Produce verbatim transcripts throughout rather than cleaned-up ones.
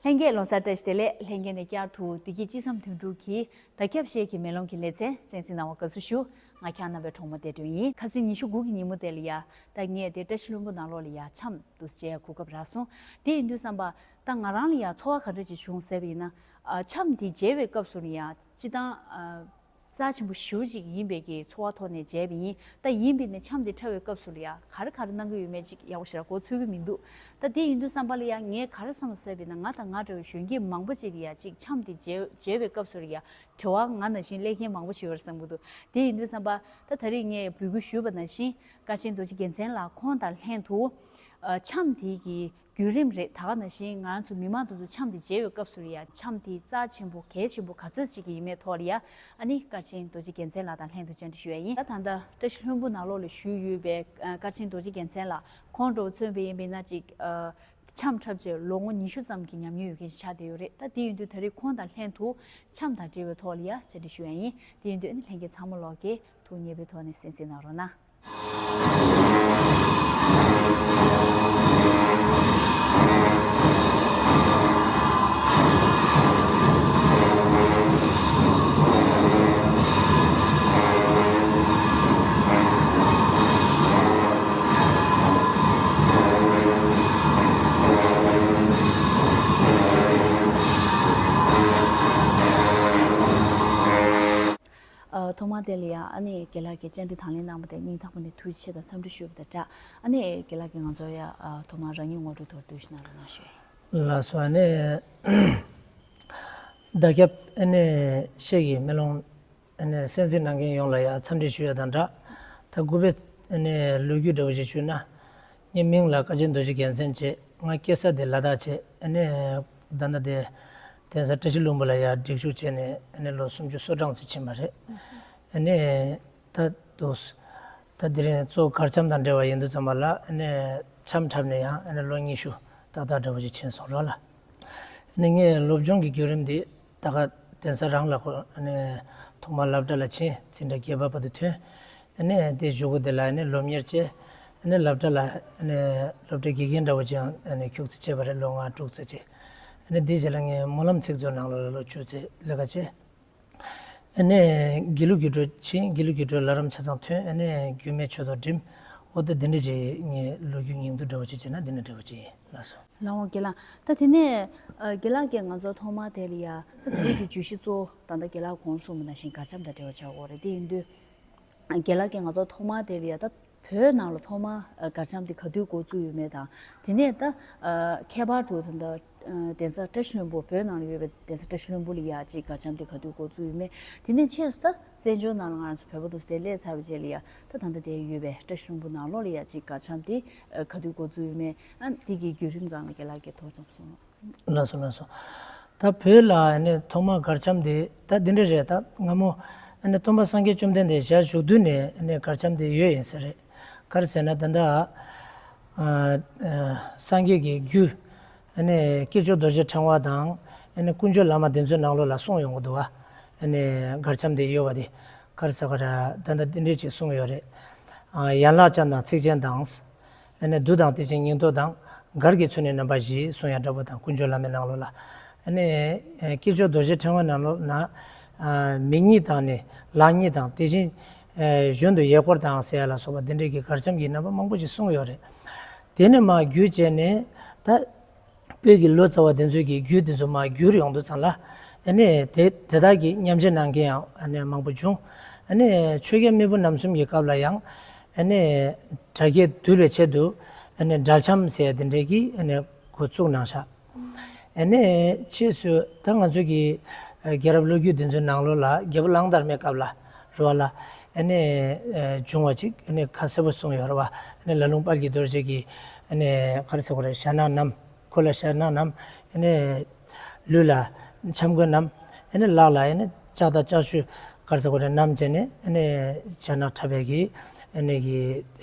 ལྷན་རྒྱས་ལོ་གསར་བཀྲ་ཤིས་བདེ་ལེགས། ལྷན་རྒྱས་ནས་བསྐྱར་དུ་བདེ་སྐྱིད་ཅི་བསམ་དོན་གྲུབ་ཀྱི་ད་ཁྱབ་བཤད་ཀྱི་མེ་ལོང་གི་ལེ་ཚན་གསན་གཟིགས་གནང་བར་དགའ་བསུ་ཞུ། ང་ཁྱེད་རྣམ་པའི་གྲོགས་མོ་བདེ་སྒྲོན་ཡིན། ཁ་སང་ཉི་ཤུ་དགུ་གི་ཉིན་མོ་དེ་ལ་ཡ། ད་ངས་དེ་བཀྲ་ཤིས་ལྷུན་པོ་ནང་ལོགས་ལ་ཡ་འཆམ་དུ་བྱེད་ཡ་གོ་སྐབས་རག་སོང་། དེ་ཡིན་དུས་ཙམ་པ། ད་ང་རང་ལ་ཡ་ཚོར་བ་ག་འདྲ་ཅིག་བྱུང་ཟེར་བ་ཡིན་ན། ཨ། འཆམ་དེ་བརྗེ་བའི་སྐབས་སུ་ལ་ཡ་སྤྱི་བཏང་། ཨ། རྩ་ཆེན་པོ་ཞེ་པོ་ཅིག་ཡིན་པའི་གི་ཚོར་བ་ཐོག་ནས་བརྗེས་པ་ཡིན། ད་ཡིན་པས་ན་འཆམ་དེ་འཁྲབ་པའི་སྐབས་སུ་ལ་ཡ་ག་རེ་ག་རེ་གནང་གི་ཡོད་མེད་ཅིག་ཡག་པོ་ཞེ་དྲག་གོ་ཚོད་ཀྱི་མི་འདུག་ད་དེ་ཡིན་དུས་ཙམ་པ་ལ་ཡ་ངས་ག་རེ་བསམ་སོང་ཟེར་བས་ན། ང་དང་ང་འདྲ་བའི་གཞོན་སྐྱེས་མང་པོ་ཅིག་ལ་ཡ་ཅིག་འཆམ་དེ་བརྗེ་བརྗེ་བའི་སྐབས་སུ་ལ་ཡ་དྲི་བ་ང་ནང་བཞིན་སླེབས་མཁན་མང་པོ་ཞིག་ཡོད་རེད་བསམ་གྱི་འདུག་དེ་ཡིན་དུས་ཙམ་པ། ད་ད་རེས་ངས་འབོད་སྐུལ་ཞུས་པ་ནང་བཞིན་སྐར་ཆེན་རྡོ་རྗེ་རྒྱལ་མཚན་ལགས་ཁོང་དང་ལྷན་དུ། ཨ། འཆམ་དེ་གི་བརྒྱུད་རིམ་རེད། ད་ག་ནང་བཞིན་ང་རང་ཚོ་མི་མང་དེ་ཚོ་འཆམ་དེ་མཇལ་བའི་སྐབས་སུ་ལ་ཡ་འཆམ་དེ་རྩ་ཆེན་པོ་གལ་ཆེན་པོ་ག་ཚོད་ཅིག་ཡིན་མེད་ཐོག་ལ་ཡ། ཨ་ནི་སྐར་ཆེན་རྡོ་རྗེ་རྒྱལ་མཚན་ལགས་དང་ལྷན་དུ་བཅར་འདྲི་ཞུ་ཡ་ཡིན། ད་ད་ལྟ་བཀྲ་ཤིས་ལྷུན་པོ་ནང་ལོགས་ལ་བཞུགས་ཡོད་པའི་ཨ་སྐར་ཆེན་རྡོ་རྗེ་རྒྱལ་མཚན་ལགས་ཁོང་འདྲ་བོ་མཚོན་པ་ཡིན་པ་ཡིན་ན་ཅིག་ཨ་འཆམ་འཁྲབ་བྱས་ལོ་ངོ་ཉི་ཤུ་ཙམ་གྱི་ཉམས་མྱོང་ཡོད་མཁན་ཞིག་ཆགས་བསྡད་ཡོད་རེད། ད་དེ་ཡིན་དུས་ད་རེས་ཁོང་དང་ལྷན་དུ་འཆམ་དང་འབྲེལ་བའི་ཐོག་ལ་ཡ་བཅར་འདྲི་ཞུ་ཡ་ཡིན། དེ་ཡིན་དུས་ཨ་ནི་ལྷན་རྒྱས་ཚང་མ་ལོག་གིས་ཐུགས་མཉེས་པོའི་ཐོག་ནས་གསན་གཟིགས་གནང་རོགས་གནང་། ཨ། ཐོག་མར་དེ་ལ་ཡང་ཨ་ནི་རྒན་ལགས་ཀྱིས་བཅར་འདྲི་དང་ལེན་གནང་བ་དེ་སྙིང་ཐག་པ་ནས་ཐུགས་རྗེ་ཆེ་དང་འཚམས་འདྲི་ཞུ་བ་དང་སྦྲགས། ཨ་ནི་རྒན་ལགས་ཀྱིས་ང་ཚོར་ཡང་ཨ་ཐོག་མར་རང་ཉིད་ངོ་སྤྲོད་ཐོག་བསྡུས་ཤིག་གནང་རོགས་གནང་ཞུ། ལགས་སོ། ཨ་ནི་བརྡ་ཁྱབ་ཨ་ནི་ཤེལ་གྱི་མེ་ལོང་ཨ་ནི་གསན་གཟིགས་གནང་མཁན་ཡོངས་ལ་ཡང་འཚམས་འདྲི་ཞུ་ཡ་དང་སྦྲགས། ད་གུས་པས་ཨ་ནི་ལོ་རྒྱུས་འདྲ་བོ་ཞིག་ཞུས་ན། ངའི་མིང་ལ་སྐར་ཆེན་རྡོ་རྗེ་རྒྱལ་མཚན་བྱས། ང་སྐྱེས་ས་དེ་ལ་དྭགས་བྱས། ཨ་ནི་ད་ལྟ་དེ་གདན་ས་བཀྲ་ཤིས་ལྷུན་པོ་ལ་ཡར་སྒྲིག་ཞུགས་བྱས་ནས་ཨ་ནི་ལོ་སུམ་ཅུ་སོ་གྲངས་ཙམ་ཕྱིན་པ་རེད། ཨ་ནི་ད་དུ་ད་དེ་རིང་གཙོ་བོ་གར་འཆམ་དང་འབྲེལ་བ་ཡིན་དུས་ཙམ་པ་ལ་ཨ་ནི་འཆམ་འཁྲབ་ནས་ཡང་ཨ་ནི་ལོ་ཉི་ཤུ་ཏག་ཏག་འདྲ་བོ་ཞིག་ཕྱིན་སོང་རོགས་ལ། ཨ་ནི་ངས་སློབ་སྦྱོང་གི་བརྒྱུད་རིམ་འདི་ད་ག་གདན་ས་རང་ལ་ཁོ་ཨ་ནི་ཐོག་མར་སློབ་གྲྭ་ལ་ཕྱིན། འཛིན་གྲྭ་བརྒྱད་པ་བར་དུ་ཐོན། ཨ་ནི་དེ་གཞུག་གུ་དེ་ལ་ཨ་ནི་སློབ་གཉེར་བྱས། ཨ་ནི་སློབ་གྲྭ་ལ་ཨ་ནི་སློབ་གྲྭའི་དགེ་རྒན་འདྲ་བོ་ཅིག་ཨ་ནི་ཁྱུག་ཙམ་བྱས་པ་རེད། ལོ་ལྔ་དྲུག་ཙམ་ཅིག་ཨ་ནི་དེའི་རྗེས་ལ་ངས་སྨོན་ལམ་ཚིག་མཛོད་ནང་ལོགས་ལ་ལོ་བཅུ་ཙམ་ལས་ཀ་བྱས། ཨ་ནི་དགེ་ལུགས་རྒྱུགས་སྤྲོད་ཕྱིན། དགེ་ལུགས་རྒྱུགས་སྤྲོད་ལམ་རིམ་ཆ་ཚང་ཐོན། ཨ་ནི་རྒྱུད་སྨད་ཆོས་ཐོག་འགྲིམས། འོ་ད་འདི་འདྲ་ཅིག་ངས་ལོ་རྒྱུས་སྙིང་བསྡུས་འདྲ་བོ་ཅིག་བྱས་ན་འདི་འདྲ་འདྲ་བོ་ཅིག་ཡིན། ལགས་སོ། ལགས་འོང་རྒན་ལགས། ད་དེ་ནས་ཨ་རྒན་ལགས་ཀྱིས་ང་ཚོ་ཐོག་མར་དེ་ལ་ཡ་ད་ད་རེས་ཀྱི་བརྗོད་གཞི་གཙོ་བོ་ད་ལྟ་རྒན་ལགས་གོང་གསུངས་པ་ནང་བཞིན་གར་འཆམ་དང་འབྲེལ་བ་ཆགས་ཀྱི་ཡོད་རེད། དེ་ཡིན་དུས་རྒན་ལགས་ཀྱིས་ང་ཚོ་ཐོག་མར་དེ་ལ་ཡ་ད་བོད་ནང་ལ་ཐོག་མར་ཨ་གར་འཆམ་དེ་ག་དུས་འགོ་བཙུགས་ཡོད་མེད་དང་། དེ་ནས་ད་ཨ་ཁྱད་པར་དུ་ད་ལྟ་ཨ་གདན་ས་བཀྲ་ཤིས་ལྷུན་པོ། བོད་ནང་ལ་ཡོད་པའི་གདན་ས་བཀྲ་ཤིས་ལྷུན་པོ་ལ་ཡ་ཅིག་གར་འཆམ་དེ་ག་དུས་འགོ་བཙུགས་ཡོད་མེད། དེ་ནས་ཕྱིས་སུ་ད་བཙན་བྱོལ་ནང་ལ་ང་རང་ཚོ་བོད་པ་འདུག་སེ་སླེབས་ཚར་བའི་རྗེས་ལ་ཡ་ད་ད་ལྟ་དེ་ཡོད་པའི་བཀྲ་ཤིས་ལྷུན་པོ་ནང་ལོགས་ལ་ཡ་ཅིག་གར་འཆམ་དེ་ཨ་ག་དུས་འགོ་བཙུགས་ཡོད་མེད། ཨ་དེ་གི་བརྒྱུད་རིམ་སྒང་ལ་རྒན་ལགས་ཀྱིས་ཐུགས་བསམ་གསུང་རོགས། ལགས་སོ་ལགས་སོ། ད་བོད་ལ་ཨ་ནི་ཐོག་མར་གར་འཆམ་དེ་ད་འདི་འདྲ་རེད། ད་སྔ་མོ་ཨ་ནི་སྟོན་པ་སངས་རྒྱས་བཅོམ་ལྡན་འདས་ཞལ་བཞུགས་དུས་ནས་ཨ་ནི་གར་འཆམ་དེ་ཡོད་ཡིན་ས་རེད། ག་རེ་ཟེར་ན་ད་ལྟ་ཨ་ཨ་སངས་རྒྱས་ཀྱི་རྒྱུད་ཨ་ནི་དཀྱིལ་ཆོག་རྡོ་རྗེ་ཕྲེང་བ་དང་ཨ་ནི་ཀུན་སྤྱོད་བླ་མ་དེ་ཚོའི་ནང་ལོགས་ལ་གསུངས་ཡོང་གི་འདུག་བ། ཨ་ནི་གར་འཆམ་དེ་ཡོད་པ་དེ་ག་རེ་ཟེར་ག་རེ་ད་ལྟ་འདི་འདྲས་ཅིག་གསུངས་ཡོད་རེད། ཨ་ཡན་ལག་ཅན་དང་ཚིགས་ཅན་དང་། ཨ་ནི་བདུད་དང་དེ་བཞིན་ཉིན་ཐོ་དང་། གར་གྱི་ཚུལ་ནི་རྣམ་པ་བཞི་གསུང་ཡ་འདྲ་པོ་དང་། ཀུན་སྤྱོད་བླ་མའི་ནང་ལོགས་ལ། ཨ་ནི་ཨ་དཀྱིལ་ཆོག་རྡོ་རྗེ་ཕྲེང་བའི་ནང་ལོགས་ན། ཨ་མིག་གཉིས་དང་ནི་ལག་གཉིས་དང་། དེ་བཞིན་ཨ་གཞོན་དུ་ཡས་སྐོར་དང་ཟེར་ཡ་ལ་སོགས་པ་འདི་འདྲའི་གི་གར་འཆམ་གྱི་རྣམ་པ་མང་པོ་ཞིག་གསུངས་ཡོད་རེད། དེ་ནས་མར་བརྒྱུད་བྱས་ནས་ད། བོད་ཀྱི་ལོ་ཙཱ་བ་དེ་ཚོའི་གི་རྒྱུད་དེ་ཚོ་མར་བསྒྱུར་ཡོང་དུས་ཙམ་ལ། ཨ་ནི་དེ་དེ་དག་གི་ཉམས་བཞེས་གནང་མཁན་ཡང་ཨ་ནི་མང་པོ་བྱུང་། ཨ་ནི་ཆོས་རྒྱལ་མེས་པོ་རྣམ་གསུམ་གྱི་སྐབས་ལ་ཡང་ཨ་ནི་སྒྲ་སྐྱེད་འདུལ་བའི་ཆེད་དུ་ཨ་ནི་སྒྲ་འཆམ་ཟེར་དེ་འདྲའི་གི་ཨ་ནི་འགོ་བཙུགས་གནང་ཤག་ཨ་ནི་ཕྱིས་སུ་ད་ང་ཚོ་གི་ཨ་རྒྱལ་རབས་ལོ་རྒྱུས་དེ་ཚོའི་ནང་ལོགས་ལ་རྒྱལ་པོ་གླང་དར་མའི་སྐབས་ལ་རེད་བ་ལ། ཨ་ནི་ཨ་བྱུང་བ་ཅིག་ཨ་ནི་ཁ་གསལ་པོ་གསུངས་ཡོད་རེད་བ། ཨ་ནི་ལ་ལུང་དཔལ་གྱི་རྡོ་རྗེ་གིས་ཨ་ནི་ག་རེ་ཟེར་དགོས་རེད། ཞྭ་ནག་བསྣམས། ཁོ་ལ་ཞྭ་ནག་བསྣམས། ཨ་ནི་ལུས་ལ་འཆམ་གོས་བསྣམས། ཨ་ནི་ལག་ལ་ཨ་ནི་ལྕགས་དང་ལྕགས་ཀྱུ་ག་རེ་ཟེར་དགོས་རེད། བསྣམས་བྱས་ནས་ཨ་ནི་ཞྭ་ནག་འཁྲབ་པའི་གི་ཨ་ནི་གི་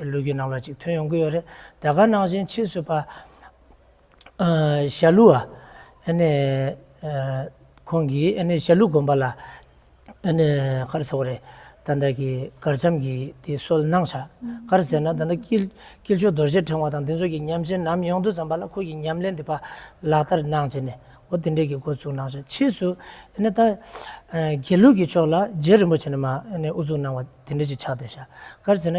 ལོ་རྒྱུས་ནང་ལ་ཅིག་ཐོན་ཡོང་གི་ཡོད་རེད། དེ་ག་ནང་བཞིན་ཕྱིས་སུ་ཕར་ཨ་ཞྭ་ལུ་བ་ཨ་ནི་ཨ་ཁོང་གིས་ཨ་ནི་ཞྭ་ལུ་དགོན་པ་ལ་ཨ་ནི་ག་རེ་ཟེར་དགོས་རེད། ད་ལྟ་གི་གར་འཆམ་གྱི་དེ་སྲོལ་གནང་བཞག་ག་རེ་ཟེར་ན་ད་ལྟ་དཀྱིལ་དཀྱིལ་ཆོག་རྡོ་རྗེ་ཕྲེང་བ་དང་དེ་ཚོ་གི་ཉམས་ཆེན་ནམ་ཡོང་དུས་ཙམ་པ་ལ་ཁོ་གི་ཉམས་ལེན་དེ་ཕར་ལག་བསྟར་གནང་བྱས་ནས་ འོ་དེ་འདྲས་ཀྱི་འགོ་བཙུགས་གནང་ཤག་ཕྱིས་སུ་ཨ་ནི་ད་དགེ་ལུགས་ཀྱི་ཕྱོགས་ལ་རྗེ་རིན་པོ་ཆེ་ནས་མར་ཨ་ནི་དབུ་འཛུགས་གནང་བ་དེ་འདྲས་ཅིག་ཆགས་བསྡད་ཤག་ག་རེ་ཟེར་ན་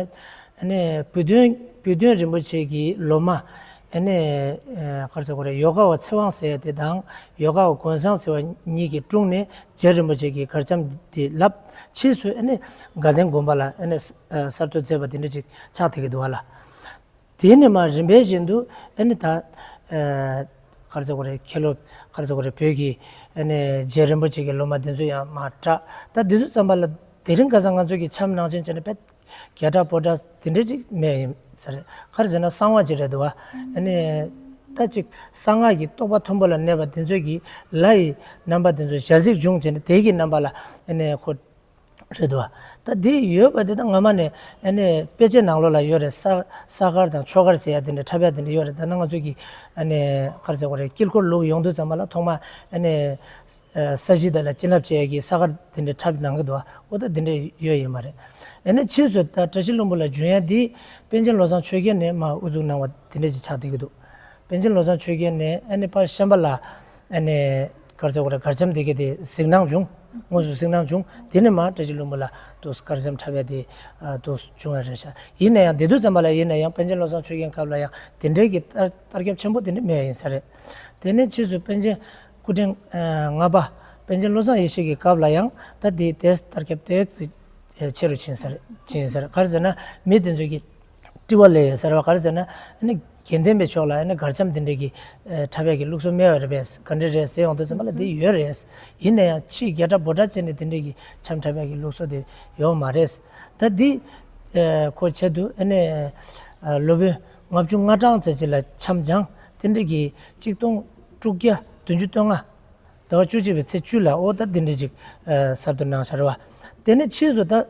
ཨ་ནི་བོད་དོན་བོད་དོན་རིན་པོ་ཆེ་གི་སློབ་མ་ཨ་ནི་ག་རེ་ཟེར་དགོས་རེད། ཡོ་ག་བ་ཚེ་དབང་ཟེར་ཡ་དེ་དང་ཡོ་ག་བ་གོན་བཟང་ཟེར་བ་གཉིས་ཀྱིས་དཀྲུགས་ནས་རྗེ་རིན་པོ་ཆེ་གི་གར་འཆམ་དེ་བསླབས། ཕྱིས་སུ་ཨ་ནི་དགའ་ལྡན་དགོན་པ་ལ་ཨ་ནི་གསར་གཏོད་མཛད་པ་དེ་འདྲ་ཅིག་ཆགས་བསྡད་ཀྱི་འདུག་བ་ལ། དེ་ནས་མར་རིམ་པས་བཞིན་དུ་ཨ་ནི་ད་ག་རེ་ཟེར་དགོས་རེད། མཁན་སློབ་ག་རེ་ཟེར་དགོས་རེད། བོད་ཀྱི་ཨ་ནི་རྗེ་རིན་པོ་ཆེ་གི་སློབ་མ་དེ་ཚོ་ཡང་མར་གྲགས། ད་དེ་ཚོ་ཙམ་པ་ལ་དེ་རིང་ཁ་སང་ང་ཚོ་གི་འཆམ་ནང་བཞིན་བྱས་ནས་དཔེ་རྒྱ་གྲགས་པོ་གྲགས་དེ་འདྲ་ཅིག་མེད་ཡིན་ས་རེད། ག་རེ་ཟེར་ན་གསང་བ་ཅིག་རེད་འདུག་བ། ཨ་ནི་ད་ཅིག་གསང་སྔགས་ཀྱི་རྟོགས་པ་མཐོན་པོ་ལ་གནས་པ་དེ་ཚོ་གི་ལྷ་ཡི་རྣམ་པ་དེ་ཚོ་ཞལ་གཟིགས་བྱུང་བྱས་ནས་དེ་གི་རྣམ་པ་ལ་ཨ་ནི་ཁོ་རེད་འདུག་བ། ད་འདི་ཡོད་པ་དེ་ད་སྔ་མ་ནས་ཨ་ནི་དཔེ་ཆའི་ནང་ལོགས་ལ་ཡོད་རེད། ས་ས་དཀར་དང་ཆོས་དཀར་ཟེར་ཡ་དེ་འདྲ་འཁྲབ་ཡ་དེ་འདྲ་ཡོད་རེད། ད་ནང་ང་ཚོ་གི་ཨ་ནི་ག་རེ་ཟེར་དགོས་རེད། དཀྱིལ་འཁོར་ལུགས་ཡོང་དུས་ཙམ་པ་ལ་ཐོག་མ་ཨ་ནི་ས་གཞི་དེ་ལ་བྱིན་རླབས་བྱེད་ཡ་གི་ས་དཀར་དེ་འདྲ་འཁྲབ་གནང་གི་འདུག་བ། འོ་ད་དེ་འདྲ་ཡོད་ཡོད་མ་རེད། ཨ་ནི་ཕྱིས་སུ་ད་བཀྲ་ཤིས་ལྷུན་པོ་ལ་བྱོན་ཡ་འདི་པཎ་ཆེན་བློ་བཟང་ཆོས་རྒྱན་ནས་མར་དབུ་འཛུགས་གནང་བ་དེ་འདྲ་ཅིག་ཆགས་བསྡད་ཀྱི་འདུག་པཎ་ཆེན་བློ་བཟང་ཆོས་རྒྱན་ནས་ཨ་ནི་ཕར་ཤམ་བྷ་ལ་ཨ་ནི་ག་རེ་ཟེར་དགོས་རེད། གར་འཆམ་དེ་ག་དེ་གཟིགས་གནང་བྱུང་། དངོས་སུ་གཟིགས་གནང་བྱུང་། དེ་ནས་མར་བཀྲ་ཤིས་ལྷུན་པོ་ལ་དུ་གར་འཆམ་འཁྲབ་ཡ་དེ་དུ་བྱུང་བ་རེད་ཤག་ཡིན་ན་ཡང་དེ་དུས་ཙམ་པ་ལ་ཡིན་ན་ཡང་པཎ་ཆེན་བློ་བཟང་ཆོས་རྒྱན་སྐབས་ལ་ཡང་དེ་འདྲའི་གི་ལྟ་ལྟ་རྒྱབ་ཆེན་པོ་དེ་འདྲ་མེད་ཡིན་ས་རེད། དེ་ནས་ཕྱིས་སུ་པཎ་ཆེན་སྐུ་ཕྲེང་ལྔ་པ་པཎ་ཆེན་བློ་བཟང་ཡེ་ཤེས་ཀྱི་སྐབས་ལ་ཡང་ད་དེ་དེ་ལྟ་རྒྱབ་དེ་ཆེ་རུ་ཕྱིན་ས་རེད། ཕྱིན་ས་རེད། ག་རེ་ཟེར་ན་མི་དེ་ཚོ་གི་དཀྲི་བ་ལས་ཡོད་ཟེར་བ། ག་རེ་ཟེར་ན་ཨ་ནི་དགེ་ལྡན་པའི་ཕྱོགས་ལ་ཨ་ནི་གར་འཆམ་དེ་འདྲས་ཀྱི་འཁྲབ་ཡག་གི་ལུགས་སྲོལ་མེད་པ་རེད་པས། ག་འདྲས་རེད་ཟེར་ཡོང་དུས་ཙམ་པ་ལ་དེ་ཡོད་རེད། ཡིན་ན་ཡང་ཕྱིས་རྒྱ་གྲགས་པོ་གྲགས་བྱས་ནས་དེ་འདྲས་ཀྱི་འཆམ་འཁྲབ་ཡག་གི་ལུགས་སྲོལ་དེ་ཡོད་མ་རེད། ད་འདི་ཁོ་ཆེད་དུ་ཨ་ནི་སློབ་དཔོན་ལྔ་བཅུ་ང་གྲངས་ཙམ་ཅིག་ལ་འཆམ་སྦྱངས། དེ་འདྲས་ཀྱི་གཅིག་སྟོང་དྲུག་བརྒྱ་བདུན་ཅུ་དོན་ལྔ། ཟླ་བ་བཅུ་གཅིག་པའི་ཚེས་བཅུ་ལ་ཨོ་ད་འདི་འདྲ་ཅིག་གསར་གཏོད་གནང་ཤག་རེད་བ། དེ་ནས་ཕྱིས་སུ་ད་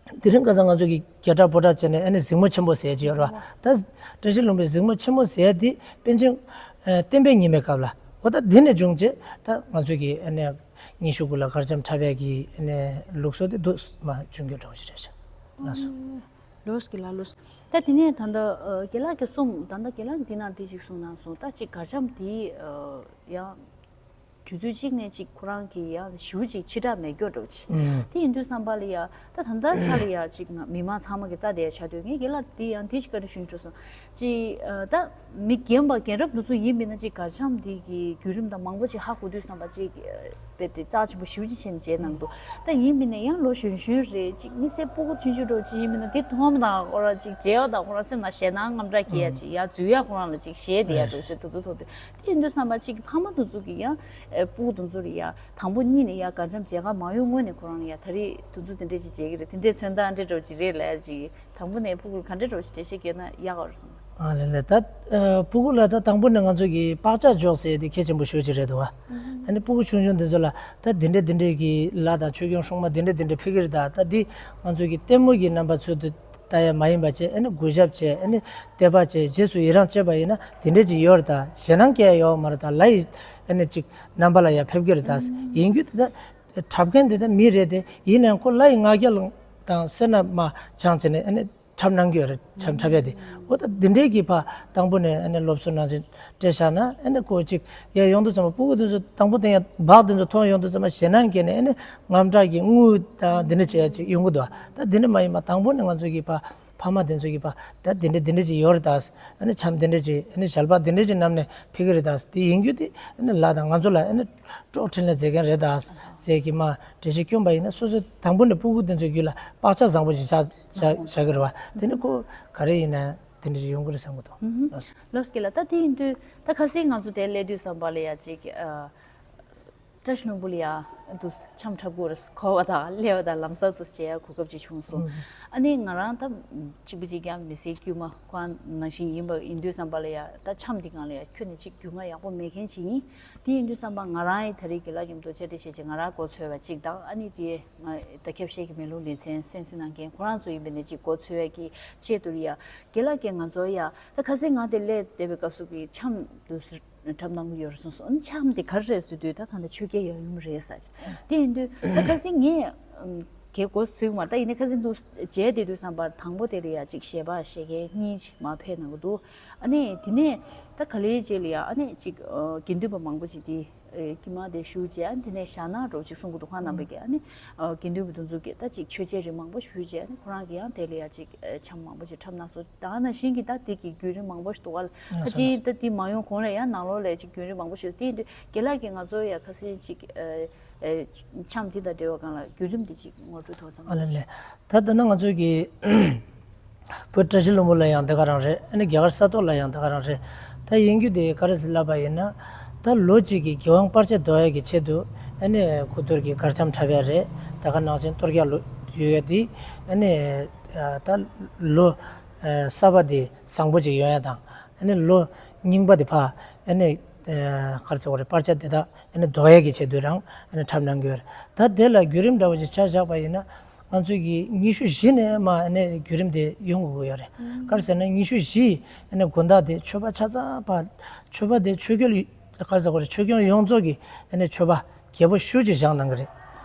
དེ་རིང་ཁ་སང་ང་ཚོ་གི་རྒྱ་གྲགས་པོ་གྲགས་བྱས་ནས་ཨ་ནི་གཟིགས་མོ་ཆེན་པོ་ཟེར་གྱི་ཡོད་རེད་བ། ད་བཀྲ་ཤིས་ལྷུན་པོའི་གཟིགས་མོ་ཆེན་མོ་ཟེར་དེ་པཎ་ཆེན་བསྟན་པའི་ཉི་མའི་སྐབས་ལ་ཨོ་ད་འདི་ནས་བྱུང་རྗེས་ད་ང་ཚོ་གི་ཨ་ནི་ཉི་ཤུ་དགུ་ལ་གར་འཆམ་འཁྲབ་ཡག་གི་ཨ་ནི་ལུགས་སྲོལ་དེ་འདུག་མ་བྱུང་རྒྱུ་འདྲ་བོ་ཞིག་རེད་ཤག་ལགས་སོ། ལོས་ཀྱི་ལ་ལོས། ད་དེ་ནས་ད་ལྟ་རྒན་ལགས་ཀྱིས་གསུངས། ད་ལྟ་རྒན་ལགས་ཀྱིས་དེ་ནང་དེ་ཞིག་གསུངས་གནང་སོང་། ད་ཅིག་གར་འཆམ་དེ་ཡང་དུས་ཚོད་གཅིག་ནས་གཅིག་ཁོ་རང་གི་ཡང་ཞེ་པོ་ཅིག་ཕྱི་ཐག་མེད་སྐྱོ་འགྲོ་ཅིག་ཨུམ། དེ་ཡིན་དུས་ཙམ་པ་ལ་ཡ་ད་ད་ལྟ་ཆ་ལ་ཡ་ཅིག་མི་མང་ཚང་མ་གི་ལྟ་བསྡད་ཆ་དུས་ངས་རྒན་ལགས་དེ་ཡང་དེ་ཞིག་བཀའ་འདྲི་ཞུ་འགྲོ་སོང་། ཅིག་ད་མི་རྒན་པ་རྒན་རབས་དེ་ཚོ་ཡིན་པས་ན་ཅིག་གར་འཆམ་དེ་གི་བརྒྱུད་རིམ་དང་མང་པོ་ཅིག་ཧ་གོ་དུས་ཙམ་པ་ཅིག་དཔེ་དེ་རྩ་ཆེན་པོ་ཞེ་པོ་ཅིག་བྱས་ནས་མཇལ་གནང་འདུག་ད་ཡིན་པས་ན་ཡང་ལོ་གཞོན་གཞོན་རེད། ཅིག་མི་སེར་སྤུ་གུ་ཆུང་ཆུང་འདྲ་བོ་ཅིག་ཡིན་པས་ན་དེ་མཐོང་བ་དང་ཁོ་རང་ཅིག་མཇལ་བ་དང་ཁོ་རང་སེམས་ནང་ཞེད་སྣང་དངངས་སྐྲག་སྐྱེ་ཡ་ཅིག་ཡ་འཛུལ་ཡ་ཁོ་རང་ལ་ཅིག་ཞེད་བསྡད་ཡ་འདྲ་བོ་ཞིག་དེ་ཚོ་མཐོང་དུས། དེ་ཡིན་དུས་ཙམ་པ་ཅིག་ཕ་མ་དེ་ཚོ་གི་ཡང་ཨེ་སྤུ་གུ་དེ་ཚོ་ལ་ཡ་དང་པོ་གཉིས་ནས་ཡ་གར་འཆམ་མཇལ་ཁ་མ་ཡོང་སྔོན་ནས་ཁོ་རང་ལ་ཡ་ད་རེས་དེ་ཚོ་དེ་འདྲས་ཅིག་མཇལ་གི་རེད། དེ་འདྲས་མཚོན་རྟགས་འདྲས་འདྲ་བོ་ཅིག་རེད་ལབ་ཡ་ཅིག་དང་པོ་ནས་ཕྲུ་གུར་ག་འདྲས་འདྲ་བོ་ཞིག་འགྲེལ་བཤད་བརྒྱབ་ན་ཡག་ག་རེད་གསུངས། ཨ་ལེ་ལེ། ད་ཨ་ཕྲུ་གུ་ལ་ད་དང་པོ་ནས་ང་ཚོ་གི་བག་ཆགས་འཇོག་ཟེར་དེ་གལ་ཆེན་པོ་ཞེ་པོ་ཅིག་རེད་འདུག་བ། ཨ་ནི་ཕྲུ་གུ་ཆུང་ཆུང་དེ་ཚོ་ལ་ད་དེ་འདྲས་དེ་འདྲས་ཀྱི་ལྷ་དང་ཆོས་སྐྱོང་སྲུང་མ་དེ་འདྲས་དེ་འདྲས་ཕེབས་ཀྱི་རེད་ད། ད་འདི་ང་ཚོ་གི་ལྟད་མོ་གི་རྣམ་པ་ཚོ་དུ་ལྟ་ཡ་མ་ཡིན་པ་བྱས། ཨ་ནི་གུས་ཞབས་བྱས། ཨ་ནི་དད་པ་བྱས། རྗེས་སུ་ཡི་རང་བྱས་པ་ཡིན་ན་དེ་འདྲས་ཅིག་ཡོད་རེད་ད། ཞེད་སྣང་སྐྱེ་ཡ་ཡོད་མ་རེད་ད། ལྷ་ཡི་ཨ་ནི་ཅིག་རྣམ་པ་ལ་ཡ་ཕེབས་ཀྱི་རེད་ད། ཡིན་རྒྱུ་དེ་ད་འཁྲབ་མཁན་དེ་ད་མི་རེད་དེ། ཡིན་ནའང་ཁོ་ལྷ་ཡི་ང་རྒྱལ་དང་སེར་སྣ་མར་སྦྱངས་བྱས་ནས་ཨ་ནི་འཁྲབ་གནང་གི་ཡོད་རེད། འཁྲབ་འཁྲབ་ཡ་དེ་འོ་ད་འདི་འདྲས་ཀྱི་ཕར་དང་པོ་ནས་ཨ་ནི་སློབ་གསོ་གནང་བྱས་སྤྲད་བཞག་ན་ཨ་ནི་ཁོ་ཅིག་ཡར་ཡོང་དུས་ཙམ་པ་ཕྲུ་གུ་དེ་ཚོ་དང་པོ་དེ་ཡང་བག་དེ་ཚོ་མཐོང་ཡོང་དུས་ཙམ་པ་ཞེད་སྣང་སྐྱེས་ནས་ཨ་ནི་དངངས་སྐྲག་གི་རྔུལ་དང་འདི་འདྲ་བྱེད་ཡ་ཅིག་ཡོང་གི་འདུག་ད་འདི་འདྲ་མ་ཡིན་པ་དང་པོ་ནས་ང་ཚོ་གི་ཕ་ཕ་མ་དེ་ཚོ་གི་ཕ་ད་འདི་འདྲ་འདི་འདྲ་ཅིག་ཡོད་རེད་ད། ཨ་ནི་འཆམ་འདི་འདྲ་ཅིག་ཨ་ནི་ཞལ་འབག་འདི་འདྲ་ཅིག་བསྣམས་ནས་ཕེབས་ཀྱི་རེད་ད། དེ་ཡིན་རྒྱུ་དེ་ཨ་ནི་ལྷ་དང་ང་ཚོ་ལ་ཨ་ནི་སྤྲོ་འཕྲིན་ལས་མཛད་མཁན་རེད་ད་ཟེར་གྱི་མར་འགྲེལ་བཤད་བསྐྱོན་པ་ཡིན་ན་སོ་སོའི་དང་པོ་ནས་ཕྲུ་གུ་དེ་ཚོའི་རྒྱུད་ལ་བག་ཆགས་བཟང་པོ་ཞིག་ཆགས་ཆགས་ཆགས་ཀྱི་རེད་བ། དེ་ནི་ཁོ་ག་རེ་ཡིན་ན་དེ་འདྲ་ཞིག་ཡོང་གི་རེད་བསམ་གྱི་འདུག་ལགས་སོ། ལགས་སོ་རྒན་ལགས། ད་དེ་ཡིན་དུས་ད་ཁ་སང་ང་ཚོ་དེ་སླེབས་དུས་ཙམ་པ་ལ་ཡ་ཅིག་ཨ། བཀྲ་ཤིས་ལྷུན་པོ་ལ་ཡ་དུ་འཆམ་འཁྲབ་དགོས་རེད། གོ་བ་དང་སླེབས་པ་དང་ལམ་སང་དུ་མཇལ་ཡ་གོ་སྐབས་ཅིག་བྱུང་སོང་། ཨ་ནི་ང་རང་ད་གཅིག་པུ་གཅིག་རྐྱང་མི་ཚེའི་དཀྱུས་མ་ཁོ་ནང་བཞིན་ཡིན་པ་ཡིན་དུས་ཙམ་པ་ལ་ཡ་ད་འཆམ་འདི་སྒང་ལ་ཡ་ཁྱོན་ནས་ཅིག་རྒྱུས་མངའ་ཡག་པོ་མེད་མཁན་ཅིག་ཡིན། དེ་ཡིན་དུས་ཙམ་པ་ང་རང་ཡི་ད་རེས་རྒན་ལགས་མཉམ་དུ་བཅར་འདྲི་བྱས་བྱས་ང་རང་མགོ་འཚོས་པ་གཅིག་དང་ཨ་ནི་དེ་ང་ད་ཁྱབ་བཤད་ཀྱི་མེ་ལོང་ལེ་ཚན་གསན་གཟིགས་གནང་མཁན་ཁོ་རང་ཚོ་ཡིན་པ་ནས་ཅིག་མགོ་འཚོས་ཡ་གི་ཆེད་དུ་ལ་ཡ་རྒན་ལགས་ཀྱིས་ང་ཚོ་ཡ་ད་ཁ་སང་ང་དེ་སླེབས་བསྡད་པའི་སྐབས་སུ་གི་འཆམ་དུ་འཁྲབ་གནང་གི་ཡོད་རེད་གསུངས་སོང་། ཨ་ནི་འཆམ་དེ་ག་རེ་རེད་ཟེར་དུས་ད་ད་ལྟ་ཆོས་རྒྱལ་ཡབ་ཡུམ་རེད་ཟེར། དེ་ཡིན་དུས་ད་ཁ་སང་ངས་གའི་མགོ་ཚོས་མ་ད་ཡིན་ནའི་ཁ་སང་དུ་མཇལ་བསྡད་དུས་ཙམ་པར་དང་པོ་དེ་ལ་ཡ་ཅིག་ཞལ་པར་བཞེས་མཁན་གཉིས་ཅིག་མར་ཕེབས་གནང་གི་འདུག་ཨ་ནི་དེ་ནས་ ད་ག་ལེའི་རྗེས་ལ་ཡང་ཨ་ནི་ཅིག་ཨ་དགེ་འདུན་པ་མང་པོ་ཅིག་དེ་ཨ་དཀྱིལ་མ་དེ་བཞུགས་རྗེས་ཨ་ནི་དེ་ནས་ཞག་ནག་འདྲ་བོ་ཅིག་གསུང་གི་འདུག་ཁོང་རྣམ་པས་ཀྱི། ཨ་ནི་ཨ་དགེ་འདུན་པ་དེ་ཚོ་གིས་ད་ཅིག་མཆོད་མཇལ་རིགས་མང་པོ་ཞུས་རྗེས་ཨ་ནི་ཁོ་རང་གིས་ཡང་དེ་ལ་ཡང་ཅིག་ཨ་འཆམ་མང་པོ་ཅིག་འཁྲབ་གནང་སོང་། ད་ག་ནང་བཞིན་གྱི་ད་དེ་གི་བརྒྱུད་རིམ་མང་པོ་ཞིག་འདུག་ག་ལ། ཨ་ད་ཅིག་ད་དེ་མ་ཡོང་གོང་ལ་ཡང་ནང་ལོགས་ལ་ཅིག་བརྒྱུད་རིམ་མང་པོ་ཞིག་དེ་ཡིན་དུས་རྒན་ལགས་ཀྱིས་ང་ཚོ་ཡང་ཁ་སང་ཅིག་ཨ་ཨ་འཆམ་དེ་དང་འབྲེལ་བ་སྒང་ལ་བརྒྱུད་རིམ་དེ་ཅིག་ངོ་སྤྲོད་ཐུབ་ཙམ། ཨ་ལེ་ལེ། ད་ད་ལྟ་ང་ཚོས་ཀྱི་བོད་བཀྲ་ཤིས་ལྷུན་པོ་ལ་ཡང་དེ་ག་རང་རེད། ཨ་ནི་རྒྱ་གར་ས་ཐོག་ལ་ཡང་དེ་ག་རང་རེད། ད་ཡིན་རྒྱུ་དེ་ག་རེ་ལབ་པ་ཡིན་ན། ད་ལོ་གཅིག་གི་རྒྱལ་དབང་བར་ཆད་ཟློག་ཡ་གི་ཆེད་དུ་ཨ་ནི་གོ་ཐུར་གྱི་གར་འཆམ་འཁྲབ་ཡ་རེད། དེ་ག་ནང་བཞིན་གཏོར་རྒྱག་ལོ་ཡོད་ཡ་དེ་ཨ་ནི་ད་ལོ་གསར་པ་དེ་བཟང་པོ་ཅིག་ཡོང་ཡ་དང་། ཨ་ནི་ལོ་རྙིང་པ་དེ་ཕར་ཨ་ནི་ག་རེ་ཟེར་དགོས་རེད། བར་ཆད་དེ་དག་ཨ་ནི་ཟློག་ཡ་གི་ཆེད་དུ་རང་ཨ་ནི་འཁྲབ་གནང་གི་ཡོད་རེད། ད་དེ་ལ་བརྒྱུད་རིམ་འདྲ་བོ་ཅིག་ཆ་བཞག་པ་ཡིན་ན། ང་ཚོས་ཀྱི་ཉི་ཤུ་བཞི་ནས་མར་ཨ་ནི་བརྒྱུད་རིམ་དེ་ཡོང་དགོས་ཀྱི་ཡོད་རེད། ག་རེ་ཟེར་ན་ཉི་ཤུ་བཞི་ཨ་ནི་དགོང་དག་དེ་མཆོད་པ་ཆ་ཚང་ཕར་མཆོད་པ་དེ་ཆོས་རྒྱལ་ག་རེ་ཟེར་དགོས་རེད། ཆོས་སྐྱོང་ཡོངས་རྫོགས་ཀྱི་ཨ་ནི་མཆོད་པ་རྒྱས་པོ་ཞེ་པོ་ཅིག་བཞེངས་གནང་གི་རེད།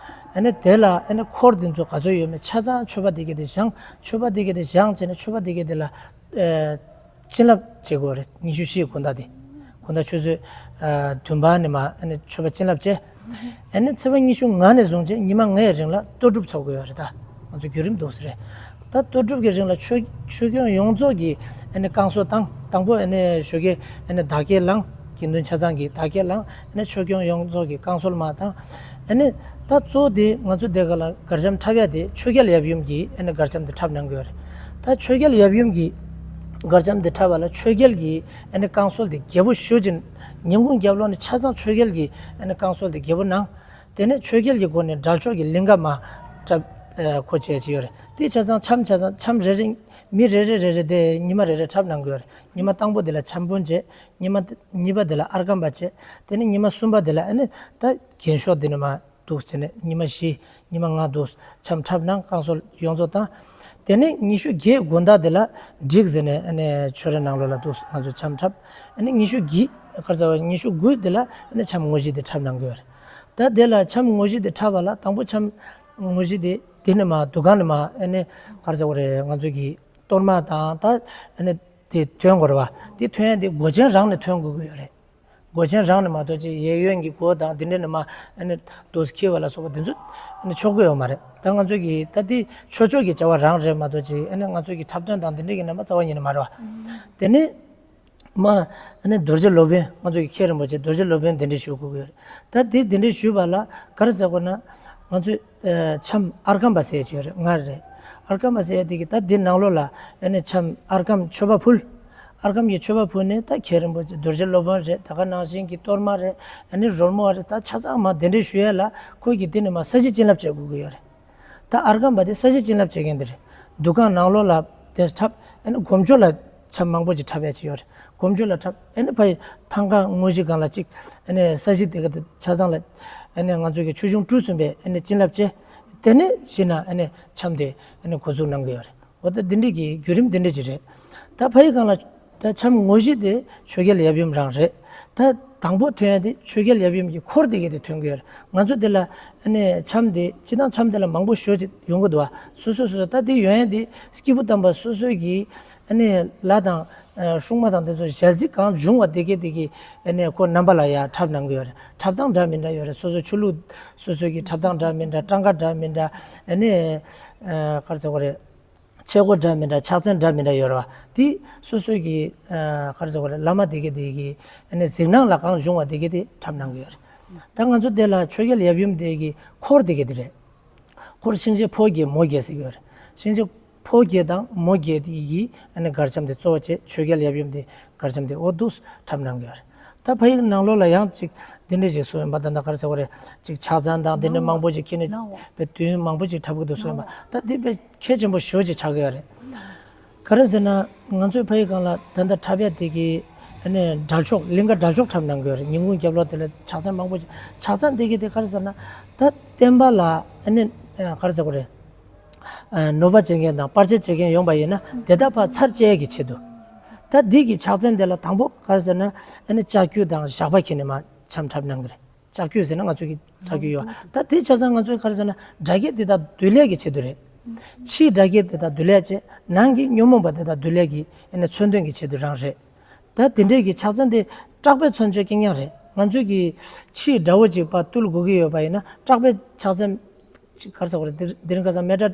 ཨ་ནི་དེ་ལ་ཨ་ནི་འཁོར་དེ་ཚོ་ག་ཚོད་ཡོད་མེད་ཆ་ཚང་མཆོད་པ་དེ་གས་དེ་བཞེངས། མཆོད་པ་དེ་གས་དེ་བཞེངས་བྱས་ནས་མཆོད་པ་དེ་གས་དེ་ལ་ཨ་བྱིན་རླབས་བྱེད་དགོས་རེད། ཉི་ཤུ་བཞི་དགོང་དག་དེ། དགོང་དག་ཆུ་ཚོད་ཨ་བདུན་པ་ནས་མར་ཨ་ནི་མཆོད་པ་བྱིན་རླབས་བྱས། ཨ་ནི་ཚེས་པ་ཉི་ཤུ་ལྔ་ནས་བཟུང་བྱས་ཉི་མ་ལྔའི་རིང་ལ་གཏོར་སྒྲུབ་ཚོགས་དགོས་ཡོད་རེད། ད་ང་ཚོ་བརྒྱུད་རིམ་འདུག་ཟེར་རེད། ད་གཏོར་སྒྲུབ་ཀྱི་རིང་ལ་ཆོས་ཆོས་སྐྱོང་ཡོངས་རྫོགས་ཀྱི་ཨ་ནི་བསྐང་གསོ་དང་། དང་པོ་ཨ་ནི་ཞོགས་ཀས་ཨ་ནི་བདག་བསྐྱེད་བླངས། དགེ་འདུན་ཆ་ཚང་གིས་བདག་བསྐྱེད་བླངས། ཨ་ནི་ཆོས་སྐྱོང་ཡོངས་རྫོགས་ཀྱི་བསྐང་གསོ་མ་དང་། ཨ་ནི་ད་གཙོ་བོ་དེ་ང་ཚོ་དེ་ག་ལ་གར་འཆམ་འཁྲབ་ཡ་དེ་ཆོས་རྒྱལ་ཡབ་ཡུམ་གྱི་ཨ་ནི་གར་འཆམ་དེ་འཁྲབ་གནང་གི་ཡོད་རེད། ད་ཆོས་རྒྱལ་ཡབ་ཡུམ་གྱི་གར་འཆམ་དེ་འཁྲབ་པ་ལ་ཆོས་རྒྱལ་གྱི་ཨ་ནི་བསྐང་གསོ་དེ་རྒྱས་པོ་ཞེ་པོ་ཅིག། ཉིན་གུང་རྒྱབ་ལོགས་ནས་ཆ་ཚང་ཆོས་རྒྱལ་གྱི་ཨ་ནི་བསྐང་གསོ་དེ་རྒྱས་པོ་གནང་། དེ་ནས་ཆོས་རྒྱལ་གྱི་སྒོ་ནས་སྒྲ་སྒྲོགས་ཀྱི་ལིང་ག་མར་འཁྲབ་ཨ་འཁོར་བྱས་ཅིག་ཡོད་རེད། དེ་ཆ་ཚང་འཆམ་ཆ་ཚང་འཆམ་རེ་རེ་མི་རེ་རེ་རེ་རེ་དེ་ཉི་མ་རེ་རེ་འཁྲབ་གནང་གི་ཡོད་རེད། ཉི་མ་དང་པོ་དེ་ལ་འཆམ་དཔོན་བྱས། ཉི་མ་གཉིས་པ་དེ་ལ་ཨརྒྷན་པ་བྱས། དེ་ནས་ཉི་མ་གསུམ་པ་དེ་ལ་ཨ་ནི་ད་རྒན་ཤོས་དེ་ནས་མར་འདུག་བྱས་ནས་ཉི་མ་བཞི་ཉི་མ་ལྔ་འདུག་འཆམ་འཁྲབ་གནང་། བསྐང་གསོ་ཡོངས་རྫོགས་བཏང་། དེ་ནས་ཉི་ཤུ་བརྒྱད་དགོང་དག་དེ་ལ་སྒྲིག་ཟེར་ནས་ཨ་ནི་ཆོས་རའི་ནང་ལོགས་ལ་འདུག་ང་ཚོ་འཆམ་འཁྲབ། ཨ་ནི་ཉི་ཤུ་བརྒྱད་ག་རེ་ཟེར་བ། ཉི་ཤུ་དགུ་དེ་ལ་ཨ་ནི་འཆམ་དངོས་གཞི་དེ་འཁྲབ་གནང་གི་ཡོད་རེད། ད་དེ་ལ་འཆམ་དངོས་གཞི་དེ་འཁྲབ་པ་ལ་དང་པོ་འཆམ་དངོས་གཞི་དེ་དེ་ནས་མར་འདུ་ཁང་ནས་མར་ཨ་ནི་ག་རེ་ཟེར་དགོས་རེད། ང་ཚོ་གི་གཏོར་མ་དང་ད་ཨ་ནི་དེ་ཐོན་དགོས་རེད་བ། དེ་ཐོན་ཡ་དེ་སྒོ་ཆེན་རང་ནས་ཐོན་དགོས་ཀྱི་ཡོད་རེད། སྒོ་ཆེན་རང་ནས་མ་གཏོགས་ཅིག་གཡས་གཡོན་གྱི་སྒོ་དང་དེ་འདྲ་ནས་མར་ཨ་ནི་རྡོ་འཁྱེར་བ་ལ་སོགས་པ་དེ་ཚོ་ཨ་ནི་ཆོག་གི་ཡོད་མ་རེད། ད་ང་ཚོ་གི་ད་དེ་ཆོས་ཕྱོགས་ཀྱི་བྱ་བ་རང་རེད་མ་གཏོགས་ཅིག་ཨ་ནི་ང་ཚོ་གི་འཁྲབ་སྟོན་དང་དེ་འདྲ་གི་རྣམ་པ་རྩ་བ་ཉིད་ནས་མ་རེད་བ། དེ་ནས་མར་ཨ་ནི་རྡོ་རྗེ་སློབ་དཔོན། ང་ཚོ་གི་མཁན་རིན་པོ་ཆེ་རྡོ་རྗེ་སློབ་དཔོན་གདན་འདྲེན་ཞུ་དགོས་ཀྱི་ཡོད་རེད། ད་དེ་གདན་འདྲེན་ཞུས་པ་ལ་ག་རེ་ཟེར་དགོས་ན། ང་ཚོས་ཨ་འཆམ་ཨརྒྷན་པ་ཟེར་ཡ་ཅིག་ཡོད་རེད། ང་རེད། ཨརྒྷན་པ་ཟེར་ཡ་དེ་གི་ད་དེ་ནང་ལོགས་ལ་ཨ་ནི་འཆམ་ཨརྒྷན་མཆོད་པ་ཕུལ། ཨརྒྷན་གྱི་མཆོད་པ་ཕུལ་ནས་ད་མཁན་རིན་པོ་ཆེ་རྡོ་རྗེ་སློབ་དཔོན་རེད། ད་ག་ནང་བཞིན་གྱི་གཏོར་མ་རེད། ཨ་ནི་རོལ་མོ་བ་རེད། ད་ཆ་ཚང་མར་གདན་འདྲེན་ཞུ་ཡ་ལ་ཁོ་གིས་དེ་ནས་མར་ས་གཞི་བྱིན་རླབས་བྱེད་དགོས་ཀྱི་ཡོད་རེད། ད་ཨརྒྷན་པ་དེ་ས་གཞི་བྱིན་རླབས་བྱེད་མཁན་དེ་རེད། འདུ་ཁང་ནང་ལོགས་ལ་དེ་འཁྲབ། ཨ་ནི་སྒོ་མཆོད་ལ་འཆམ་མང་པོ་ཅིག་འཁྲབ་ཡ་ཅིག་ཡོད་རེད། སྒོ་མཆོད་ལ་འཁྲབ། ཨ་ནི་ཕ་གི་ཐང་ཀ་དངོས་གཞི་སྒང་ལ་ཅིག་ཨ་ནི་ས་གཞི་དེ་ག་དེ་ཆ་ཚང་ལ་ཨ་ནི་ང་ཚོ་གི་ཆོས་སྐྱོང་དྲུག་གསུམ་པས་ཨ་ནི་བྱིན་རླབས་བྱས། དེ་ནས་གཞི་ནས་ཨ་ནི་འཆམ་དེ་ཨ་ནི་འགོ་འཛུགས་གནང་གི་ཡོད་རེད། འོ་ད་འདི་འདྲས་ཀྱི་བརྒྱུད་རིམ་འདི་འདྲས་ཅིག་རེད། ད་ཕ་གི་སྒང་ལ་ད་འཆམ་དངོས་གཞི་དེ་ཆོས་རྒྱལ་ཡབ་ཡུམ་རང་རེད། ད་དང་པོ་ཐོན་ཡ་དེ་ཆོས་རྒྱལ་ཡབ་ཡུམ་གྱི་འཁོར་དེ་གས་དེ་ཐོན་གི་ཡོད་རེད། ང་ཚོ་དེ་ལ་ཨ་ནི་འཆམ་དེ་སྤྱིར་བཏང་འཆམ་དེ་ལ་མང་པོ་ཞེ་པོ་ཅིག་ཡོང་གི་འདུག་བ། སོ་སོ་སོ་སོ་ད་དེ་ཡོང་ཡ་དེ་སྐྱེས་བུ་དམ་པ་སོ་སོ་གི་ཨ་ནི་ལྷ་དང་ཨ་སྲུང་མ་དང་དེ་ཚོ་ཞལ་གཟིགས་གང་བྱུང་བ་དེ་གས་དེ་གི་ཨ་ནི་ཁོ་རྣམ་པ་ལ་ཡ་འཁྲབ་གནང་གི་ཡོད་རེད། འཁྲབ་སྟངས་འདྲ་མི་འདྲ་ཡོད་རེད། སོ་སོ་ཆོས་ལུགས་སོ་སོ་གི་འཁྲབ་སྟངས་འདྲ་མི་འདྲ། གྲངས་ཀ་འདྲ་མི་འདྲ། ཨ་ནི་ཨ་ག་རེ་ཟེར་དགོས་རེད། ཆས་གོས་འདྲ་མི་འདྲ། ཕྱག་མཚན་འདྲ་མི་འདྲ་ཡོད་རེད་བ། དེ་སོ་སོ་གི་ཨ་ག་རེ་ཟེར་དགོས་རེད། བླ་མ་དེ་གས་དེ་གི་ཨ་ནི་གཟིགས་སྣང་ལ་གང་བྱུང་བ་དེ་གས་དེ་འཁྲབ་གནང་གི་ཡོད་རེད། ད་ང་ཚོ་དེ་ལ་ཆོས་རྒྱལ་ཡབ་ཡུམ་དེ་གི་འཁོར་དེ་གས་དེ་རེད། འཁོར་གཤིན་རྗེ་ཕོ་བརྒྱད་མོ་བརྒྱད་ཟེར་གི་ཡོད་རེད། གཤིན་རྗེ་ཕོ་བརྒྱད་དང་མོ་བརྒྱད་དེ་གི་ཨ་ནི་གར་འཆམ་དེ་གཙོ་བོ་བྱས། ཆོས་རྒྱལ་ཡབ་ཡུམ་དེ་གར་འཆམ་དེ་འོ་འདུག་འཁྲབ་གནང་གི་ཡོད་རེད། ད་ཕ་ཡིག་ནང་ལོགས་ལ་ཡང་ཅིག་འདི་འདྲས་ཅིག་གསུངས་ཡོད་པ། ད་ད་ག་རེ་ཟེར་དགོས་རེད། ཅིག་ཕྱག་མཚན་དང་འདི་འདྲས་མང་པོ་ཅིག་འཁྱེར་ནས་དཔེ་དུས་ཡུན་མང་པོ་ཅིག་འཁྲབ་གི་འདུག་གསུངས་ཡོད་པ། ད་འདི་དཔེ་གལ་ཆེན་པོ་ཞེ་པོ་ཅིག་ཆགས་ཀྱི་ཡོད་རེད། ག་རེ་ཟེར་ན་ང་ཚོའི་ཕ་ཡིག་སྒང་ལ་ད་ལྟ་འཁྲབ་ཡ་དེ་གི་ཨ་ནི་སྒྲ་སྒྲོགས། ལིང་ག་སྒྲ་སྒྲོགས་འཁྲབ་གནང་གི་ཡོད་རེད། ཉིན་གུང་རྒྱབ་ལོགས་དེ་ལ་ཕྱག་མཚན་མང་པོ་ཅིག་ཕྱག་མཚན་དེ་གི་དེ་ག་རེ་ཟེར་ན་ད་བསྟན་པ་ལ་ཨ་ནི་ག་རེ་ཟེར་དགོས་རེད། ཨ་གནོད་པ་བྱེད་མཁན་དང་བར་ཆད་བྱེད་མཁན་ཡོང་པ་ཡིན་ན་དེ་དག་ཕར་ཚར་བཅད་ཀྱི་ཆེད་དུ། ད་འདི་གི་ཕྱག་མཚན་དེ་ལ་དང་པོ་ག་རེ་ཟེར་ན་ཨ་ནི་ལྕགས་ཀྱུ་དང་ཞགས་པ་འཁྱེར་ནས་མར་འཆམ་འཁྲབ་གནང་གི་རེད། ལྕགས་ཀྱུ་ཟེར་ན་ང་ཚོ་གི་ལྕགས་ཀྱུ་ཡོད། ད་དེ་ཆ་ཚང་ང་ཚོའི་ག་རེ་ཟེར་ན་དགྲ་བགེགས་དེ་དག་བསྡུ་ལེན་གྱི་ཆེད་དུ་རེད། ཕྱིའི་དགྲ་བགེགས་དེ་དག་བསྡུ་ལེན་བྱས། ནང་གི་ཉོན་མོངས་པ་དེ་དག་བསྡུ་ལེན་གྱི་ཨ་ནི་མཚོན་དོན་གྱི་ཆེད་དུ་རང་རེད། ད་དེ་འདྲས་ཀྱི་ཕྱག་མཚན་དེ་སྐྲག་པའི་མཚོན་བྱེད་ཀྱི་ཉག་རེད། ང་ཚོས་ཀྱི་ཕྱིའི་དགྲ་བོ་ཅིག་ཕར་བཏུལ་དགོས་ཀྱི་ཡོད་པ་ཡིན་ན་སྐྲག་པའི་ཕྱག་མཚན་ཅིག་ག་རེ་ཟེར་དགོས་རེད། དེ་དེ་རིང་ཁ་སང་མེ་སྟག་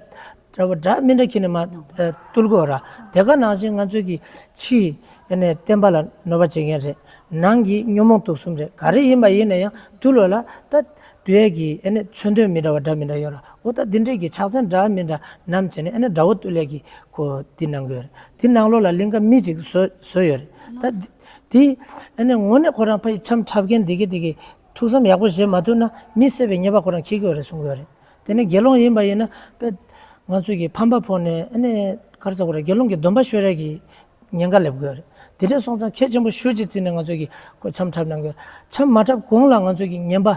འདྲ་བོ་འདྲ་མི་འདྲ་ཁྱེར་ནས་མར་ཨ་བཏུལ་དགོས་ར། དེ་ག་ནང་བཞིན་ང་ཚོས་ཀྱི་ཕྱིའི་ཨ་ནི་བསྟན་པ་ལ་གནོད་པ་བྱེད་མཁན་རེད། ནང་གི་ཉོན་མོངས་དུག་གསུམ་རེད། ག་རེ་ཡིན་པ་ཡིན་ན་ཡང་བཏུལ་བ་ལ་ད་བཏུལ་ཡས་ཀྱི་ཨ་ནི་མཚོན་དོན་མི་འདྲ་བ་འདྲ་མི་འདྲ་ཡོད་ར། འོ་ད་འདི་འདྲས་ཀྱི་ཕྱག་མཚན་འདྲ་མི་འདྲ་བསྣམས་བྱས་ནས་ཨ་ནི་དགྲ་བོ་བཏུལ་ཡས་ཀྱི་ཁོ་འདི་གནང་གི་ཡོད་རེད། དེ་ནང་ལོགས་ལ་གླིང་ཁ་མི་གཅིག་བཟོས་བཟོས་ཡོད་རེད། ད་དེ་ཨ་ནི་དངོས་གནས་ཁོ་རང་ཕ་ཡི་འཆམ་འཁྲབ་མཁན་འདི་གི་འདི་གི་ཐུགས་བསམ་ཡག་པོ་བཞེས་མ་ཐུབ་ན་མི་བསད་པའི་ཉེས་པ་ཁོ་རང་འཁྱེར་གྱི་ཡོད་རེད་གསུང་གི་ཡོད་རེད། དེ་ནས་དགེ་སློང་ཡིན་པ་ཡིན་ན་དཔེ་ང་ཚོས་ཀྱི་ཕམ་པ་ཕོག་ནས་ཨ་ནི་ག་རེ་ཟེར་དགོས་རེད། དགེ་སློང་གི་སྡོམ་པ་ཤོར་ཡས་ཀྱི་ཉེན་ཁ་སླེབས་ཀྱི་ཡོད་རེད། དེ་འདྲས་སོང་ཙང་གལ་ཆེན་པོ་ཤུགས་ཀྱིས་བརྩིས་ནས་ང་ཚོས་ཀྱི་ཁོ་འཆམ་འཁྲབ་གནང་གི་ཡོད། འཆམ་མ་འཁྲབ་གོང་ལ་ང་ཚོས་ཀྱི་ངན་པ་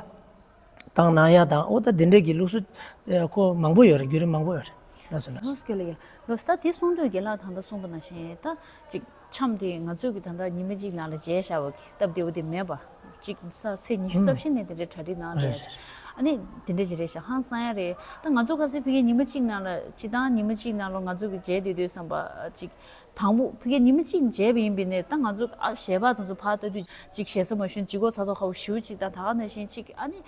བཏང་གནང་ཡ་དང་། འོ་ད་འདི་འདྲས་ཀྱི་ལུགས་སྲོལ་ཨེ་ཁོ་མང་པོ་ཡོད་རེད། བརྒྱུད་རིམ་མང་པོ་ཡོད་རེད། ལགས་སོ་ལགས་སོ། ལགས་སོ་རྒན་ལགས། ལགས་སོ། ད་དེ་གསུང་དུས་རྒན་ལགས་ད་ལྟ་གསུངས་པ་ནང་བཞིན་ད་ཅིག་འཆམ་དེ་ང་ཚོས་ཀྱི་ད་ལྟ་ཉི་མ་གཅིག་ནང་ལ་མཇལ་བཞག་པ་གི་སྟབས་བདེ་བོ་དེ་མེད་པ། ཅིག་ས་ཚེས་ཉི་ཤུ་རྩ་བཞི་ནས་དེ་འདྲའི་གྲ་སྒྲིག་གནང་བསྡད་ཡ་ཅིག་ཨ་ནི་དེ་འདྲ་ཅིག་རེད་ཤག་ཧང་སང་ཡ་རེད། ད་ང་ཚོ་ག་ཚོད་ཕ་གིའི་ཉི་མ་གཅིག་ནང་ལ་སྤྱིར་བཏང་ཉི་མ་གཅིག་ནང་ལ་ང་ཚོ་གི་མཇལ་བསྡད་དུས་ཙམ་པ་ཅིག་དང་པོ་ཕ་གིའི་ཉི་མ་གཅིག་མཇལ་བ་ཡིན་པ་ཡིན་ནའི་ད་ང་ཚོ་ཨ་ཞལ་པར་དེ་ཚོ་ཕར་ལྟ་དུས་ཅིག་ཞེ་ས་མ་ཞུ་ན་ལྗིད་ཁོག་ཚ་མདོག་ཁ་པོ་ཞེ་པོ་ཅིག་དང་། ད་ག་ནང་བཞིན་ཅིག་ཨ་ནི་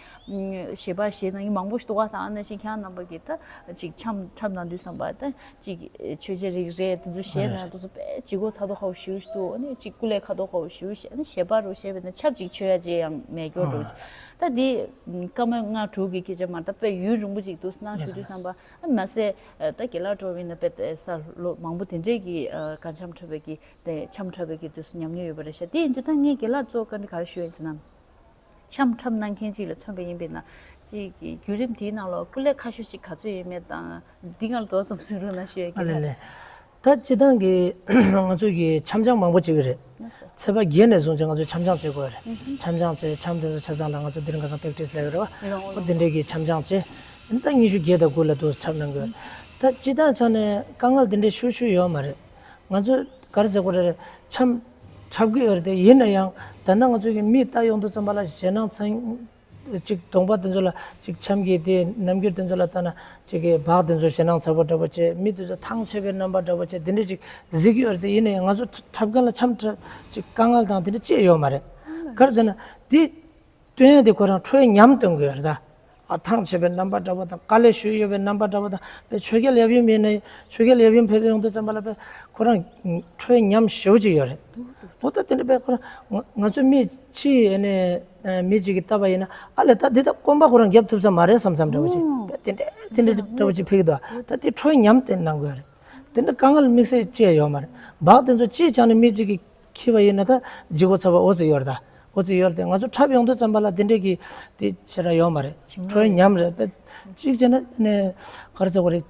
ཞལ་པར་ཞལ་ནང་གི་མང་པོ་ཞིག་འདུག་ག་ད་ག་ནང་བཞིན་ཁྱེད་རང་རྣམ་པ་གིས་ད་ཅིག་འཆམ་འཁྲབ་གནང་དུས་ཙམ་པ་ད་ཅིག་ཆོས་འཆད་རིགས་རེད། དེ་ཚོ་ཞལ་ནང་དེ་ཚོ་དཔེ་ལྗིད་ཁོག་ཚ་མདོག་ཁ་པོ་ཞེ་པོ་ཞིག་འདུག་ཨ་ནི་ཅིག་སྐུ་ལས་ཁ་དོག་ཁ་པོ་ཞེ་པོ་ཞིག་ཨ་ནི་ཞལ་པར་རུ་བཤད་པ་ཡིན་ན་ཆབ་ཅིག་མཆོད་ཡ་ཅིག་ཡང་མེད་སྐྱོ་འདྲ་བོ་ཅིག་ད་འདི་སྐར་མ་ལྔ་དྲུག་གི་སྐད་ཆ་མ་རེད། ད་དཔེ་ཡུན་རིང་པོ་ཅིག་འདུག་གནང་བཞུགས་དུས་ཙམ་པ། ཨ་མ་ཟད་ད་རྒན་ལགས་འགྲོ་བ་ཡིན་ན་དཔེ་ས་ལོ་མང་པོ་དེ་འདྲས་ཀྱི་གར་འཆམ་འཁྲབ་པའི་གི་དེ་འཆམ་འཁྲབ་པའི་གི་དུས་སུ་ཉམས་མྱོང་ཡོད་པ་རེད་ཤག་དེ་ཡིན་དུས་ད་ངས་རྒན་ལགས་གཙོ་བོ་བཀའ་འདྲི་ག་རེ་ཞུ་ཡ་ཡིན་ཟེར་ན། འཆམ་འཁྲབ་གནང་མཁན་ཅིག་ལ་མཚོན་པ་ཡིན་པས་ན། ཅིག་གི་བརྒྱུད་རིམ་དེའི་ནང་ལོགས་སྐུ་ལས་ཁག་ཤོས་ཅིག་ག་ཚོད་ཡོད་མེད་དང་། འདི་སྔར་མདོར་ཙམ་གསུང་རོགས་གནང་ཞུ་ཡ། ཨ་རྒན་ལགས། ལས་ལས། ད་སྤྱིར་བཏང་གི་ང་ཚོ་གི་འཆམ་འཆམ་མང་པོ་ཅིག་རེད། ཚེས་པ་བརྒྱད་ནས་བཟུང་ཅིག་ང་ཚོ་འཆམ་འཆམ་བྱེད་དགོས་རེད། འཆམ་འཆམ་བྱེད། འཆམ་དེ་ཚོ་ཆ་ཚང་ལ་ང་ཚོ་དེ་རིང་ཁ་སང་པེག་ཊིས་ལབ་ཡོད་རེད་བ། འོ་དེ་འདྲའི་གི་འཆམ་འཆམ་བྱེད། ད་ཉི་ཤུ་བརྒྱད་དང་དགུ་ལ་དུ་འཁྲབ་གནང་དགོས། ད་སྤྱིར་བཏང་ཆ་ནས་དཀའ་ངལ་དེ་འདྲའི་ཤུགས་ཤུགས་ཡོད་མ་རེད། ང་ཚོ་ག་རེ་ཟེར་དགོས་རེད། འཆམ་འཁྲབ་གི་ཡོད་རེད་དེ། ཡིན་ན་ཡང་ད་ལྟ་ང་ཚོ་གི་མིག་ལྟ་ཡོང་དུས་ཙམ་པ་ལ་ཞེད་སྣང་ཚ་ཅིག་གདོང་པ་དེ་ཚོ་ལ་ཅིག་འཆམ་གྱི་དེ་རྣམ་འགྱུར་དེ་ཚོ་ལ་ལྟ་ན་ཅིག་གི་བག་དེ་ཚོ་ཞེད་སྣང་ཚ་པོ་འདྲ་པོ་བྱས། མིག་དེ་ཚོ་ཐང་ཆད་པའི་རྣམ་པ་འདྲ་པོ་བྱས། དེ་འདྲ་ཅིག་གཟིགས་ཀྱི་ཡོད་རེད་དེ། ཡིན་ན་ཡང་ང་ཚོ་འཁྲབ་མཁན་ལ་འཆམ་འཁྲབ་ཅིག་དཀའ་ངལ་དང་དེ་འདྲ་ཅི་ཡང་ཡོད་མ་རེད། ག་རེ་ཟེར་ན་དེ་སྟོན་ཡ་དེ་ཁོ་རང་ཁྲོའི་ཉམས་སྟོན་གྱི་ཡོད་རེད་ད། ཨ་ཐང་ཆད་པའི་རྣམ་པ་འདྲ་པོ་དང་། དཀའ་ལས་ཞུས་ཡོད་པའི་རྣམ་པ་འདྲ་པོ་དང་། དཔེ་ཆོས་རྒྱལ་ཡབ་ཡུམ་ཡིན་ན། ཆོས་རྒྱལ་ཡབ་ཡུམ་ཕེབས་ཡོང་དུས་ཙམ་པ་ལ་དཔེ་ཁོ་རང་ཁྲོའི་ཉམས་ཞེ་པོ་ཅིག་ཡོད་རེད། འོ་ད་དེ་འདྲ་དཔེ་ཁོ་རང་ང་ང་ཚོ་མི་ཕྱི་ནས་མི་ཅིག་གིས་བལྟས་པ་ཡིན་ན། ཨ་ལས་ད་འདི་ད་གོམ་པ་ཁོ་རང་རྒྱབ་ཐུབ་ས་མ་རེད་བསམ་བསམ་འདྲ་པོ་ཅིག་དཔེ་དེ་འདྲ་དེ་འདྲ་འདྲ་པོ་ཅིག་ཕེབས་ཀྱི་འདུག་ད་དེ་ཁྲོའི་ཉམས་དེ་གནང་དགོས་རེད། དེ་འདྲ་དཀའ་ངལ་དམིགས་བསལ་ཅི་ཡང་ཡོད་མ་རེད། བག་དེ་ཚོ་ཅིའི་ཆ་ནས་མི་ཅིག་གིས་འཁྱེར་བ་ཡིན་ན་ད་ལྗིད་ཁོག་ཚ་པོ་འོ་ཙམ་ཡོད་རེད་ད། འོ་ཙམ་ཡོད་རེད་དེ། ང་ཚོ་འཁྲབ་ཡོང་དུས་ཙམ་པ་ལ་དེ་འདྲས་ཀྱི་དེ་ཞེ་དྲག་ཡོད་མ་རེད། ཁྲོའི་ཉམས་རེད། དཔེ་གཅིག་བྱས་ན་ནས་ག་རེ་ཟེར་དགོས་རེད།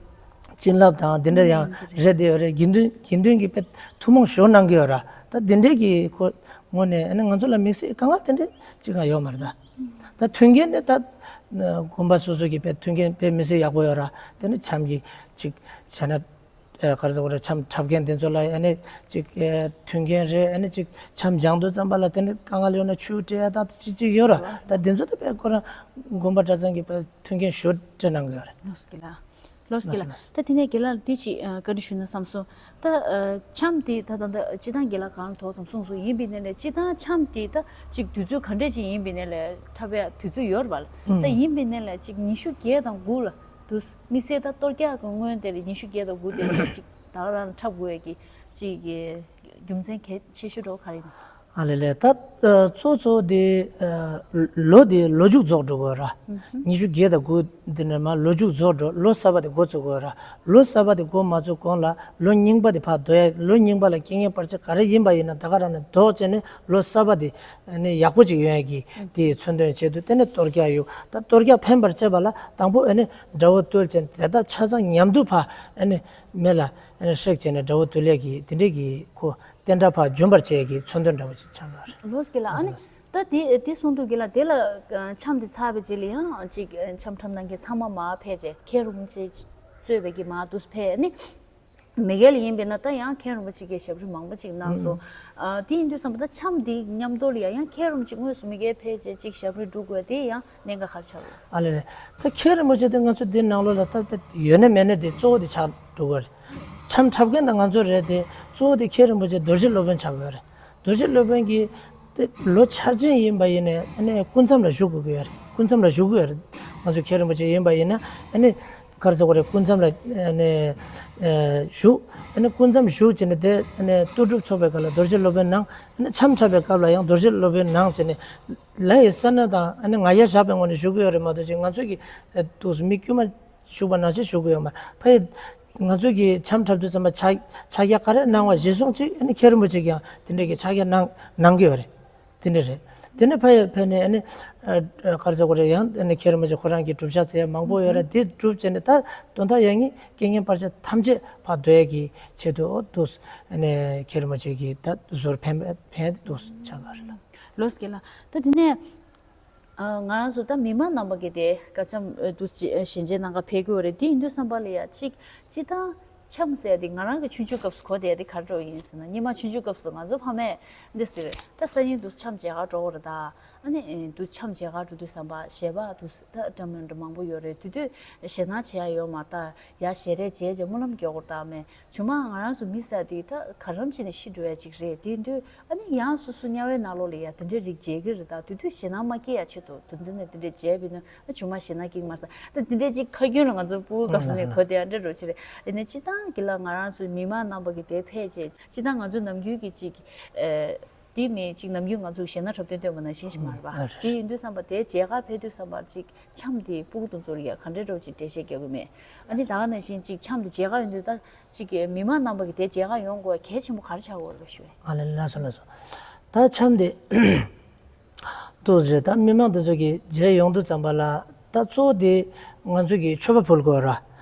བྱིན་རླབས་དང་དེ་འདྲ་ཡང་རེད་དེ་ཡོད་རེད། དགེ་འདུན་དགེ་འདུན་གྱིས་དཔེ་ཐུན་མོང་ཞུ་གནང་གི་ཡོད་ར། ད་དེ་འདྲས་ཀྱི་ཁོ་ངོས་ནས་ཨ་ནི་ང་ཚོ་ལ་དམིགས་བསལ་དཀའ་ངལ་དེ་འདྲས་གཅིག་ཀྱང་ཡོད་མ་རེད་ད། ད་མཐུན་རྐྱེན་ནི་ད་དགོན་པ་སོ་སོ་གི་དཔེ་མཐུན་རྐྱེན་དཔེ་མི་སྲིད་ཡག་པོ་ཡོད་ར། དེ་ནི་འཆམ་གྱི་གཅིག་བྱས་ན། ཨེ་ག་རེ་ཟེར་དགོས་རེད། འཆམ་འཁྲབ་མཁན་དེ་ཚོ་ལ་ཨ་ནི་ཅིག་ཨེ་མཐུན་རྐྱེན་རེད། ཨ་ནི་ཅིག་འཆམ་སྦྱང་དུས་ཙམ་པ་ལ་དེ་ནི་དཀའ་ངལ་ཡོད་ན་ཆུ་སྤྲད་ཡ་དང་ཅིག་ཅིག་ཡོད་ར། ད་དེ་ཚོ་ད་དཔེ་ཁོ་རང་དགོན་པ་གྲྭ་ཚང་གིས་དཔེ་མཐུན་རྐྱེན་ཞུ་སྤྲད་གནང་གི་ཡོད་རེད། ལགས་སོ་རྒན་ལགས། ལགས་སོ་རྒན་ལགས། ལགས་སོ། ད་དེ་ནས་རྒན་ལགས་ལ་དེ་ཅིག་ཨ་བཀའ་འདྲི་ཞུ་ན་བསམ་སོང་། ད་ཨ་འཆམ་དེ་ད་ད་ད་སྤྱིར་བཏང་རྒན་ལགས་གང་ལ་ཐོག་ཙམ་གསུངས་སོང་། ཡིན་པའི་ནས་ལས་སྤྱིར་བཏང་འཆམ་དེ་ད་ཅིག་དུས་ཚོད་ག་འདྲས་ཅིག་ཡིན་པའི་ནས་ལས་འཁྲབ་ཡ་དུས་ཚོད་ཡོད་རེད་པ་ལ། ད་ཡིན་པའི་ནས་ལས་ཅིག་ཉི་ཤུ་བརྒྱད་དང་དགུ་ལ། དུས་དམིགས་བསལ་ད་གཏོར་རྒྱག་གི་སྔོན་དེར་ཉི་ཤུ་བརྒྱད་དང་དགུ་དེར་ཅིག་ད་ག་རང་འཁྲབ་དགོས་ཡས་ཀྱི་ཅིག་གི་རྒྱུ་མཚན་གལ་ཆེ་ཤོས་འགྲོ་ག་རེ་ཡིན། ཨ་ལེ་ལེ། ད་ཨ་གཙོ་གཙོ་དེ་ཨ་ལོ་དེ་ལོ་མཇུག་རྫོགས་འགྲོ་དགོས་ར། ཉི་ཤུ་བརྒྱད་དང་དགུ་དེ་ནས་མར་ལོ་མཇུག་རྫོགས་འགྲོ། ལོ་གསར་པ་དེ་འགོ་བཙུགས་དགོས་ར། ལོ་གསར་པ་དེ་འགོ་མ་བཙུགས་གོང་ལ་ལོ་རྙིང་པ་དེ་ཕར་ལྡོག་ཡ། ལོ་རྙིང་པ་ལ་རྐྱེན་ངན་བར་ཆད་ག་རེ་ཡིན་པ་ཡིན་ན་ད་ག་རང་ནས་ལྡོག་བྱས་ནས་ལོ་གསར་པ་དེ་ཨ་ནི་ཡག་པོ་ཅིག་ཡོང་ཡ་གི་དེའི་མཚོན་དོན་ཆེད་དུ། དེ་ནས་གཏོར་རྒྱག་ཡོད། ད་གཏོར་རྒྱག་ཕན་པར་བྱེད་པ་ལ་དང་པོ་ཨ་ནི་དགྲ་བོ་བཏུལ་བྱས་ནས་དེ་དག་ཆ་ཚང་མཉམ་དུ་ཕར་ཨ་ནི་མེ་ལ་ཨ་ནི་བསྲེགས་བྱས་ནས་དགྲ་བོ་བཏུལ་ཡས་ཀྱི་དེ་འདྲས་ཀྱི་ཁོ་བསྟན་དགྲ་ཕར་འཇོམས་པར་བྱེད་ཡས་ཀྱི་མཚོན་དོན་འདྲ་བོ་ཅིག་ཆགས་ཡོད་རེད། ལགས་སོ་རྒན་ལགས། ཨ་ནི་ད་དེ་དེ་གསུང་དུས་རྒན་ལགས་དེ་ལ་འཆམ་དེ་ཚར་བའི་རྗེས་ལ་ཡང་ཅིག་འཆམ་འཁྲབ་གནང་མཁན་ཚང་མ་མར་ཕེབས་བྱས། མཁན་རིན་པོ་ཆེ་གཙོས་པའི་གི་མར་འདུག་ཕེབས། ཨ་ནི་མི་སྒེར་ལ་ཡིན་པས་ན་ད་ཡང་མཁན་རིན་པོ་ཆེ་གིས་ཞབས་རིམ་མང་པོ་ཅིག་གནང་སོང་། ཨ་དེ་ཡིན་དུས་ཙམ་པ་ད་འཆམ་དེ་མཉམ་དུ་ལ་ཡང་ཡང་མཁན་རིན་པོ་ཆེ་དངོས་སུ་མི་སྒེར་ཕེབས་བྱས་ཅིག་ཞབས་རིམ་སྒྲུབ་དགོས། དེ་ཡང་གནད་འགག་ག་རེ་ཆགས་ཡོད། ཨ་ལེ་ལེ། ད་མཁན་རིན་པོ་ཆེ་དེ་ང་ཚོ་འདི་ནང་ལོགས་ལ་ད་ད་ཡོད་ན་མེད་ན་དེ་གཙོ་བོ་དེ་ཆགས་འགྲོ་གི་རེད། འཆམ་འཁྲབ་མཁན་ད་ང་ཚོ་རེད་དེ། གཙོ་བོ་དེ་མཁན་རིན་པོ་ཆེ་རྡོ་རྗེ་སློབ་དཔོན་ཆགས་ཡོད་རེད། རྡོ་རྗེ་སློབ་དཔོན་གྱི་དེ་ལོ་འཆར་ཅན་ཡིན་པ་ཡིན་ནའི་ཨ་ནི་སྐུ་མཚམས་ལ་བཞུགས་དགོས་ཀྱི་ཡོད་རེད། སྐུ་མཚམས་ལ་བཞུགས་དགོས་ཡོད་རེད། ང་ཚོ་མཁན་རིན་པོ་ཆེ་ཡིན་པ་ཡིན་ན་ཨ་ནི་ག་རེ་ཟེར་དགོས་རེད། སྐུ་མཚམས་ལ་ཨ་ནི་ཨ་བཞུགས། ཨ་ནི་སྐུ་མཚམས་བཞུགས་བྱས་ནས་དེ་ཨ་ནི་ལྟོ་སྒྲུབ་ཚོགས་པའི་སྐབས་ལ་རྡོ་རྗེ་སློབ་དཔོན་གནང་། ཨ་ནི་འཆམ་འཁྲབ་པའི་སྐབས་ལ་ཡང་རྡོ་རྗེ་སློབ་དཔོན་གནང་བྱས་ནས་ལ་ཡི་ས་ན་དང་ཨ་ནི་ང་རྒྱལ་བཞག་པའི་ངོས་ནས་བཞུགས་ཀྱི་ཡོད་རེད་མ་གཏོགས་ཅིག་ང་ཚོ་གི་ཨ་འདུག་སེ་མི་དཀྱུས་མ་བཞུགས་པ་ནང་བཞིན་བཞུགས་ཀྱི་ཡོད་མ་རེད། ཕ་ཡི་ང་ཚོ་གི་འཆམ་འཁྲབ་དུས་ཙམ་པ་ཕྱག་ཕྱག་རྒྱ་ག་རེ་གནང་བ་གཞིར་བཟུང་ཅིག་ཨ་ནི་མཁན་རིན་པོ་ཆེ་གིས་ཡང་དེ་འདྲས་ཀྱི་ཕྱག་རྒྱ་གནང་གནང་གི་ཡོད་རེད། དེ་འདྲས་རེད། དེ་ནས་ཕ་ཡི་ཕ་ནས་ཨ་ནི་ཨ་ཨ་ག་རེ་ཟེར་དགོས་རེད། ཡང་ཨ་ནི་མཁན་རིན་པོ་ཆེ་ཁོ་རང་གི་སྒྲུབ་བྱ་ཟེར་ཡ་མང་པོ་ཡོད་རེད། དེ་སྒྲུབ་བྱས་ནས་ད་དོན་དག་ཡང་སྙིང་རྐྱེན་ངན་བར་ཆད་ཐམས་ཅད་ཕར་བཟློག་ཡས་ཀྱི་ཆེད་དུ་འོ་འདུག་སེ་ཨ་ནི་མཁན་རིན་པོ་ཆེ་གིས་ད་ཟུར་ཕན་ཕན་ཏེ་འདུག་སེ་ཆགས་ཀྱི་རེད་ལ། ལགས་སོ་རྒན་ལགས། ད་དེ་ནས་ཨ་ང་རང་ཚོ་ད་མི་མང་རྣམ་པ་གིས་དེ་བཀའ་འཆམ་ཨ་འདུག་སེ་ཞལ་མཇལ་གནང་ག་ཕེབས་ཀྱི་ཡོད་རེད། དེ་ཡིན་དུས་ཙམ་པ་ལ་ཡ་གཅིག་སྤྱིར་བཏང་འཆམ་ཟེར་ཡ་དེ་ང་རང་གི་ཆུང་ཆུང་སྐབས་སུ་གོ་བསྡད་ཡ་དེ་ག་རེ་འདྲ་བོ་ཡིན་ཟེར་ན། སྔོན་མ་ཆུང་ཆུང་སྐབས་སུ་ང་ཚོ་ཕ་མས་འདི་ཟེར། ད་སང་ཉིན་འདུག་སེ་འཆམ་མཇལ་ག་འགྲོ་དགོས་རེད་ད། ཨ་ནི་ཨེ་འདུག་སེ་འཆམ་མཇལ་ག་འགྲོ་དུས་ཙམ་པ་ཞལ་འབག་འདུག་སེ་ད་འདྲ་མི་འདྲ་མང་པོ་ཡོད་རེད། དེ་དུས་ཞེད་སྣང་བྱེད་ཡ་ཡོད་མ་རེད་ད། ཡ་ཞལ་རས་མཇལ་བྱས་སྨོན་ལམ་རྒྱག་དགོས་རེད་ད། མེད་མཇུག་མ་ང་རང་ཚོ་མི་ཟེར་དེ་ད་ག་རེ་བྱས་ནས་ཤི་འགྲོ་ཡ་ཅིག་རེད། དེ་དུས་ཨ་ནི་ཡང་སོ་སོ་དམྱལ་བའི་ནང་ལོགས་ལ་ཡ་དེ་འདྲའི་རིགས་མཇལ་གྱི་རེད་ད། དེ་དུས་ཞེད་སྣང་མ་སྐྱེ་ཡ་ཆེད་དུ་དེ་འདྲ་ནས་དེ་འདྲ་མཇལ་བས་ན་ཨ་མཇུག་མ་ཞེད་སྣང་སྐྱེ་གི་མ་རེད་ཟེར། ད་དེ་འདྲའི་ཅིག་ཁ་རྒྱུན་ལ་ང་ཚོ་ཕྲུ་གུའི་སྐབས་སུ་ནས་གོ་བསྡད་ཡ་འདྲ་འདྲ་བོ་ཅིག་རེད། ཨ་ནི་སྤྱིར་བཏང་གི་ལ་ང་རང་ཚོའི་མི་མང་རྣམ་པ་གིས་དེ་ཕེབས་བྱས་སྤྱིར་བཏང་ང་ཚོ་ནམ་རྒྱུན་གྱི་ཅིག་ཨ། དེ་མིན་ཅིག་ནམ་རྒྱུན་ང་ཚོ་ཞེད་སྣང་འཁྲབ་སྟོན་སྟོན་པ་ནང་བཞིན་ཞིག་མ་རེད་པ། ཨ་རེད། དེ་ཡིན་དུས་ཙམ་པ་དེ་མཇལ་ཁ་ཕེབས་དུས་ཙམ་པར་ཅིག་འཆམ་དེ་ཕྲུ་གུ་དེ་ཚོར་ཡ་ག་འདྲའི་འདྲ་བོ་ཅིག་འགྲེལ་བཤད་རྒྱག་གི་མེད། ཨ་ནི་ད་ག་ནང་བཞིན་ཅིག་འཆམ་དེ་མཇལ་ཁ་ཡོང་དུས་ད་ཅིག་མི་མང་རྣམ་པ་གིས་དེ་མཇལ་ཁ་ཡོང་དགོས་པ་གལ་ཆེན་པོ་ག་རེ་ཆགས་ཀྱི་ཡོད་རེད་ཞུ་ཡ། ཨ་ལེ་ལགས་སོ་ལགས་སོ། ད་འཆམ་དེ་འདུག་སེ་ད་མི་མང་དེ་ཚོ་གིས་མཇལ་ཡོང་དུས་ཙམ་པ་ལ། ད་གཙོ་བོ་དེ་ང་ཚོ་གིས་མཆོད་པ་ཕུལ་དགོས་ར།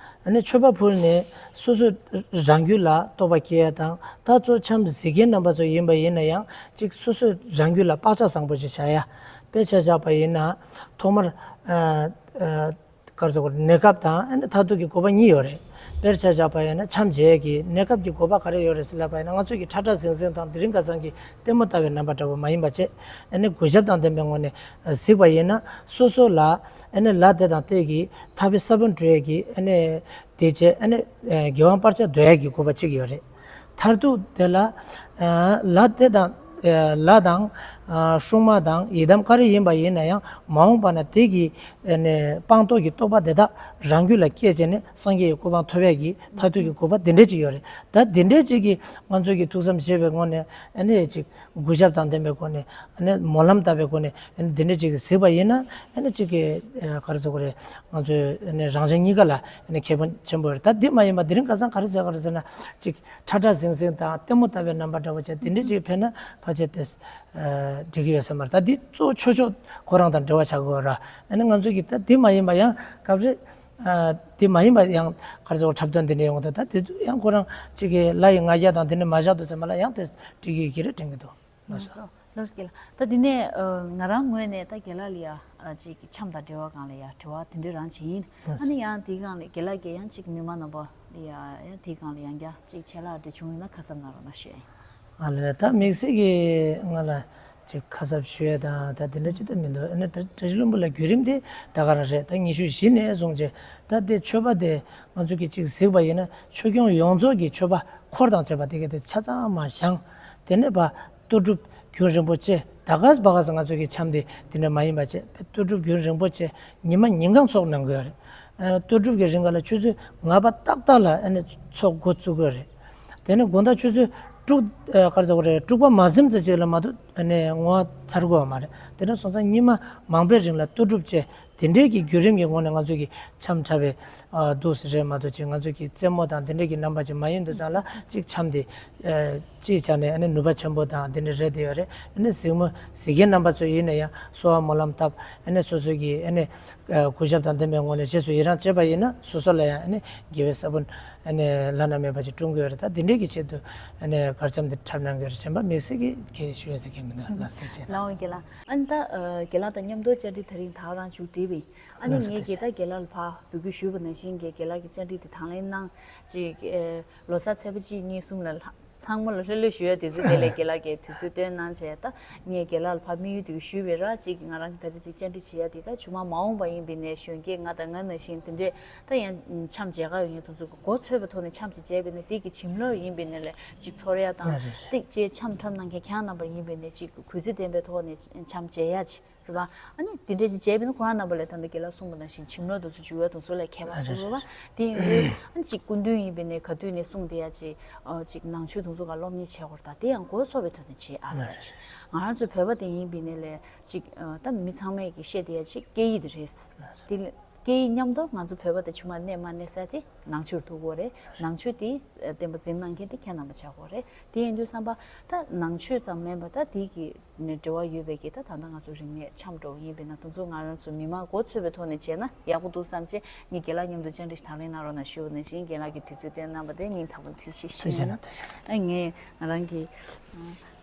ཨ་ནི་མཆོད་པ་ཕུལ་ནས་སོ་སོ་རང་རྒྱུད་ལ་རྟོགས་པ་སྐྱེ་ཡ་དང་། ད་གཙོ་འཆམ་གཟིགས་མཁན་རྣམ་པ་ཚོ་ཡིན་པ་ཡིན་ན་ཡང་ཅིག་སོ་སོ་རང་རྒྱུད་ལ་བག་ཆགས་བཟང་པོ་ཞིག་བཞག་ཡ། དཔེར་ཆ་བཞག་པ་ཡིན་ན་ཐོག་མར་ཨ་ཨ་ག་རེ་ཟེར་དགོས་རེད། གནས་སྐབས་དང་ཨ་ནི་མཐར་ཐུག་གི་གོ་འཕང་གཉིས་ཡོད་རེད། དཔེར་ཆ་བཞག་པ་ཡིན་ན་འཆམ་མཇལ་གྱི་གནས་སྐབས་ཀྱི་གོ་འཕང་ག་རེ་ཡོད་རེད་ཟེར་ལབ་པ་ཡིན་ན། ང་ཚོ་གིས་ཁྲ་ཁྲ་ཟིང་ཟིང་དང་དེ་རིང་ཁ་སང་གི་ལྟད་མོ་ལྟ་བའི་རྣམ་པ་འདྲ་བོ་མ་ཡིན་པ་བྱས། ཨ་ནི་གུས་ཞབས་དང་ལྡན་པའི་ངོས་ནས་གཟིགས་པ་ཡིན་ན་སོ་སོ་ལ་ཨ་ནི་ལ་དེ་དང་དེ་གི་ཐར་པའི་ས་བོན་སྤྲོད་ཡས་ཀྱི་ཨ་ནི་དེ་བྱས་ཨ་ནི་དགེ་བའི་བར་ཆད་བཟློག་ཡས་ཀྱི་དགོས་པ་གཅིག་ཡོད་རེད། མཐར་ཐུག་དེ་ལ་ལ་དེ་དང་ལ་དང་སྲུང་མ་དང་ཡི་དམ་ག་རེ་ཡིན་པ་ཡིན་ན་ཡང་མ་འོངས་པ་ན་དེ་གི་ཨ་ནི་སྤངས་རྟོགས་ཀྱི་རྟོགས་པ་དེ་དག་རང་རྒྱུད་ལ་སྐྱེས་བྱས་ནས་སངས་རྒྱས་ཀྱི་གོ་འཕང་ཐོབ་ཡས་ཀྱི་མཐར་ཐུག་གི་གོ་འཕང་དེ་འདྲས་ཅིག་ཡོད་རེད། ད་དེ་འདྲས་ཅིག་གི་ང་ཚོ་གིས་ཐུགས་བསམ་བཞེས་པའི་ངོས་ནས་ཨ་ནི་ཅིག་གུས་ཞབས་དང་ལྡན་པའི་སྒོ་ནས་ཨ་ནི་སྨོན་ལམ་བཏབ་པའི་སྒོ་ནས་ཨ་ནི་འདི་འདྲ་ཅིག་གཟིགས་པ་ཡིན་ན་ཨ་ནི་ཅིག་གི་ཨ་ག་རེ་ཟེར་དགོས་རེད། ང་ཚོའི་ཨ་ནི་རང་གཞན་གཉིས་ཀ་ལ་ཨ་ནི་ཁེ་ཕན་ཆེན་པོ་རེད། ད་འདི་མ་ཡིན་པ་དེ་རིང་ཁ་སང་ག་རེ་ཟེར་ག་རེ་ཟེར་ན་ཅིག་ཁྲ་ཁྲ་ཟིང་ཟིང་དང་ལྟད་མོ་ལྟ་བའི་རྣམ་པ་འདྲ་བོ་བྱས་དེ་འདྲ་ཅིག་ཕེབས་ན་ཕལ་ཆེར་དེ་ཨ་འགྲིག་གི་ཡོད་ས་མ་རེད། ད་འདི་གཙོ་བོ་ཆོས་ཕྱོགས་ཁོ་རང་དང་འབྲེལ་བ་ཆགས་ཀྱི་ཡོད་ར། ཨ་ནི་ང་ཚོ་གིས་ད་འདི་མ་ཡིན་པ་ཡང་སྐབས་རེ་ཨ་འདི་མ་ཡིན་པ་ཡང་ག་རེ་ཟེར་དགོས། འཁྲབ་སྟོན་འདི་འདྲ་ཡོང་དུས་ད་དེ་ཚོ་ཡང་ཁོ་རང་ཅིག་གི་ལ་ཡི་ང་རྒྱལ་དང་དེ་འདྲ་མ་བཞག་དུས་ཙམ་པ་ལ་ཡང་དེ་འགྲིག་གི་ཡོད་ཀྱི་རེད་དྲན་གྱི་འདུག་ལགས་སོ། ལགས་སོ་རྒན་ལགས། ད་འདི་ནས་ཨ་ང་རང་ངོས་ནས་ད་རྒན་ལགས་ལ་ཡ་ཨ་ཅིག་འཆམ་དང་འབྲེལ་བ་སྒང་ལ་ཡ་དྲི་བ་དེ་འདྲ་རང་བྱེད་ཡིན། ལགས་སོ། ཨ་ནི་ཡང་དེའི་སྒང་ལ་རྒན་ལགས་ཀྱིས་ཡང་ཅིག་མི་མང་རྣམ་པ་ལ་ཡ་ཡང་དེའི་སྒང་ལ་ཡང་བསྐྱར་ཅིག་ཆད་ལྷག་འདྲ་བྱུང་ཡོད་ན་ཁ་གསབ་གནང་རོགས་གནང་ཞུ་ཡ་ཡིན། ཨ་ལས། ད་དམིགས་བསལ་གྱི་ང་ལ་ཅིག་ཁ་གསབ་ཞུ་ཡ་དང་ད་དེ་འདྲ་ཅིག་ད་མི་འདུག་ཨ་ནི་ད་བཀྲ་ཤིས་ལྷུན་པོ་ལ་བརྒྱུད་རིམ་དེ་ད་ག་རང་རེད། ད་ཉི་ཤུ་བཞི་ནས་བཟུང་བྱས་ད་དེ་མཆོད་པ་དེ་ང་ཚོ་གིས་ཅིག་གཟིགས་པ་ཡིན་ན་ཆོས་སྐྱོང་ཡོངས་རྫོགས་ཀྱི་མཆོད་པ་འཁོར་དང་བཅས་པ་དེ་ག་དེ་ཆ་ཚང་མ་བཞེངས། དེ་ནས་ཕར་ལྟོ་སྒྲུབ་རྒྱུན་རིང་པོ་བཅས། ད་ག་བ་ག་ས་ང་ཚོ་གི་འཆམ་དེ་དེ་འདྲ་མ་ཡིན་པ་བྱས། ལྟོ་སྒྲུབ་རྒྱུན་རིང་པོ་བྱས། ཉི་མ་ཉིན་གང་ཚོགས་གནང་གི་ཡོད་རེད། ཨ་ལྟོ་སྒྲུབ་ཀྱི་རིང་ག་ལ་ཆུ་ཚོད་ལྔ་པ་ཏག་ཏག་ལ་ཨ་ནི་ཚོགས་འགོ་བཙུགས་ཀྱི་ཡོད་རེད། དེ་ནས་དགོང་དག་ཆུ་ཚོད་དྲུག་ཨ་ག་རེ་ཟེར་དགོས་རེད། དྲུག་པ་མ་ཟིན་ཙམ་ཅིག་ལ་མ་གཏོགས་ཨ་ནི་ངོ་བོ་ཚར་དགོས་པ་མ་རེད། དེ་འདྲ་སོང་ཙང་ཉི་མ་མང་པོའི་རིང་ལ་ལྟོ་སྒྲུབ་བྱས། དེ་འདྲའི་གི་བརྒྱུད་རིམ་གྱི་ངོས་ནས་ང་ཚོ་གི་འཆམ་འཁྲབ་པའི་ཨ་འདུག་སེ་རེད་མ་གཏོགས་ཅིག་ང་ཚོ་གི་རྩེད་མོ་དང་དེ་འདྲའི་གི་རྣམ་པ་ཅིག་མ་ཡིན་དུས་ཙང་ལ་ཅིག་འཆམ་དེ་ཨ་ཅིག་ཆ་ནས་ཨ་ནི་ནུས་པ་ཆེན་པོ་དང་དེ་འདྲ་རེད་དེ་ཡོད་རེད། ཨ་ནི་གཟིགས་མོ་གཟིགས་མཁན་རྣམ་པ་ཚོ་ཡིན་ན་ཡང་གསོལ་བ་སྨོན་ལམ་བཏབ། ཨ་ནི་སོ་སོ་གི་ཨ་ནི་ཨ་གུས་ཞབས་དང་ལྡན་པའི་ངོས་ནས་རྗེས་སུ་ཡི་རང་བྱེད་པ་ཡིན་ན་སོ་སོ་ལ་ཡང་ཨ་ནི་དགེ་བའི་ས་བོན་ཨ་ནི་བླ་ན་མེད་པ་ཅིག་འཁྲུངས་ཀྱི་ཡོད་རེད། ད་དེ་འདྲའི་གི་ཆེད་དུ་ཨ་ནི་གར་འཆམ་དེ་འཁྲབ་གནང་གི་ཡོད་རེད། གཞན་པ་དམིགས་བསལ་གྱི་གལ་ཞུ་ཡ་ཟེར་མཁན་མི་འདུག་ལགས་སོ། ཐུགས་རྗེ་ཆེ། ལགས་འོང་རྒན་ལགས། ཨ་ནི་ད་ཨ་རྒན་ལགས་དང་མཉམ་དུ་བཅར་འདྲི་ད་རིང་ད་ག་རང་མཇུག་བསྒྲིལ་བ་ཡིན། ཨ་ནི་ལགས་སོ། ངས་ཐུགས་རྗེ་ཆེ། རྒན་ལགས་ལ་ཕར་འབོད་སྐུལ་ཞུས་པ་ནང་བཞིན་རྒན་ལགས་ཀྱིས་བཅར་འདྲི་དེ་དང་ལེན་གནང་། ཅིག་ཨ་ལོ་གསར་ཚེས་པ་གཅིག་གཉིས་གསུམ་ལ་ལྷག་ཚང་མ་ལ་ལྷོད་ལྷོད་ཞུ་ཡ་དུས་ཚོད་དེ་ལས་རྒན་ལགས་ཀྱིས་དུས་ཚོད་བཏོན་གནང་བྱས། ད་ངས་རྒན་ལགས་ལ་ཕར་དམིགས་ཡུལ་དེ་ཞུས་པའི་ར་གཅིག་ང་རང་གི་ད་ལྟ་དེ་བཅར་འདྲི་བྱེད་ཡ་དེ་ད་ཆུ་མ་མ་འོངས་པ་ཡིན་པའི་ནས་གཞོན་སྐྱེས་ང་དང་ང་ནང་བཞིན་དེ་འདྲས་ད་ཡང་འཆམ་མཇལ་ག་ཡོང་མཁན་དེ་ཚོ་གི་མགོ་ཚོས་པའི་ཐོག་ནས་འཆམ་ཞིག་མཇལ་བས་ན་དེ་གི་བྱིན་རླབས་ཡིན་པའི་ནས་ལས་གཅིག་ཚོར་ཡ་དང་། ཨ་རེད། ཏིག་ཅེས་འཆམ་འཁྲབ་གནང་མཁན་ཁྱེད་རྣམ་པ་ཡིན་པའི་ནས་གཅིག་གུས་བརྩི་ལྡན་པའི་ཐོག་ནས་འཆམ་མཇལ་ཡ་ཅིག་རེད་པ། ཨ་ནི་དེ་འདྲས་ཅིག་བྱས་པས་ན་ཁོ་རང་རྣམ་པ་ལས་ད་ལྟ་རྒན་ལགས་གསུངས་པ་ནང་བཞིན་བྱིན་རླབས་དེ་ཚོ་འཇུག་ཡ་དེ་ཚོ་ལས་ཁྱད་པར་ཨ་རེད་ཚོར་རེད་པ། རེད། དེ་ཡིན་དུས་ཨ་ནི་གཅིག་སྐུ་མདུན་ཡིན་པའི་ནས་ག་དུས་ནས་གསུངས་བསྡད་ཡ་ཅིག་ཨ་ཅིག་ནང་ཆོས་དེ་ཚོ་ག་སློབ་གཉེར་བྱེད་དགོས་རེད། ད་དེ་ཡང་མགོ་ཚོས་པའི་ཐོག་ནས་བྱེད་ཨ་ཟེར་ཅིག་ང་རང་ཚོ་བོད་པ་དེ་ཡིན་པའི་ནས་ལས་ཅིག་ཨ་ད་མི་ཚང་མས་ཀྱི་བཤད་བསྡད་ཡ་ཅིག་སྐད་ཡིག་དེ་རེད། དེ་ལས་སྐད་ཡིག་མཉམ་དུ་ང་ཚོ་བོད་པ་དང་ཆུང་མ་གནས་མ་གནས་ས་དེ་ནང་ཆོས་ཐུག་དགོས་རེད། ནང་ཆོས་དེ་བསྟན་པ་འཛིན་གནང་མཁན་དེ་ཁྱེད་རྣམ་པ་ཆགས་དགོས་རེད། དེ་ཡིན་དུས་བསམ་པ་ད་ནང་ཆོས་ཙམ་མིན་པ་ད་དེ་གི་ནས་འབྲེལ་བ་ཡོད་པའི་གི་ད་ད་ལྟ་ང་ཚོ་རིག་གནས་འཆམ་འགྲོ་ཡིན་པས་ན་དེ་ཚོ་ང་རང་ཚོ་མི་མང་མགོ་ཚོས་པའི་ཐོག་ནས་བྱས་ན་ཡག་པོ་འདུག་བསམ་བྱས་ངས་རྒན་ལགས་མཉམ་དུ་བཅར་འདྲི་ཞིག་དང་ལེན་གནང་རོགས་གནང་ཞུ་བ་ནང་བཞིན་རྒན་ལགས་ཀྱིས་དུས་ཚོད་བཏོན་གནང་བ་དེ་སྙིང་ཐག་པ་ནས་ཐུགས་རྗེ་ཆེ་ཞུ། ཐུགས་རྗེ་གནང་། ཐུགས་རྗེ་གནང་། ཨ་ངས་ང་རང་གི་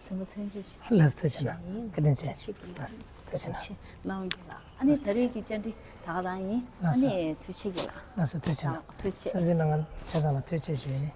སེམས་པ་མཚོན་བྱེད་ཅིག་ལགས་སོ། ཐུགས་རྗེ་གནང་། བཀའ་དྲིན་ཆེ། ཐུགས་རྗེ་གནང་། ཐུགས་རྗེ་གནང་། ཐུགས་རྗེ་གནང་། ལགས་སོ། ཨ་ནི་ད་རེས་ཀྱི་བཅར་འདྲི་ད་ག་རང་ཡིན། ཨ་ལགས་སོ། ནི་ཐུགས་རྗེ་གི་ལགས། ལགས་སོ། ཐུགས་རྗེ་གནང་། ཐུགས་རྗེ། སེམས་ཅན་རྣམས་ལ་ཆ་ཚང་ལ་ཐུགས་རྗེ་ཞུ་ཡིན།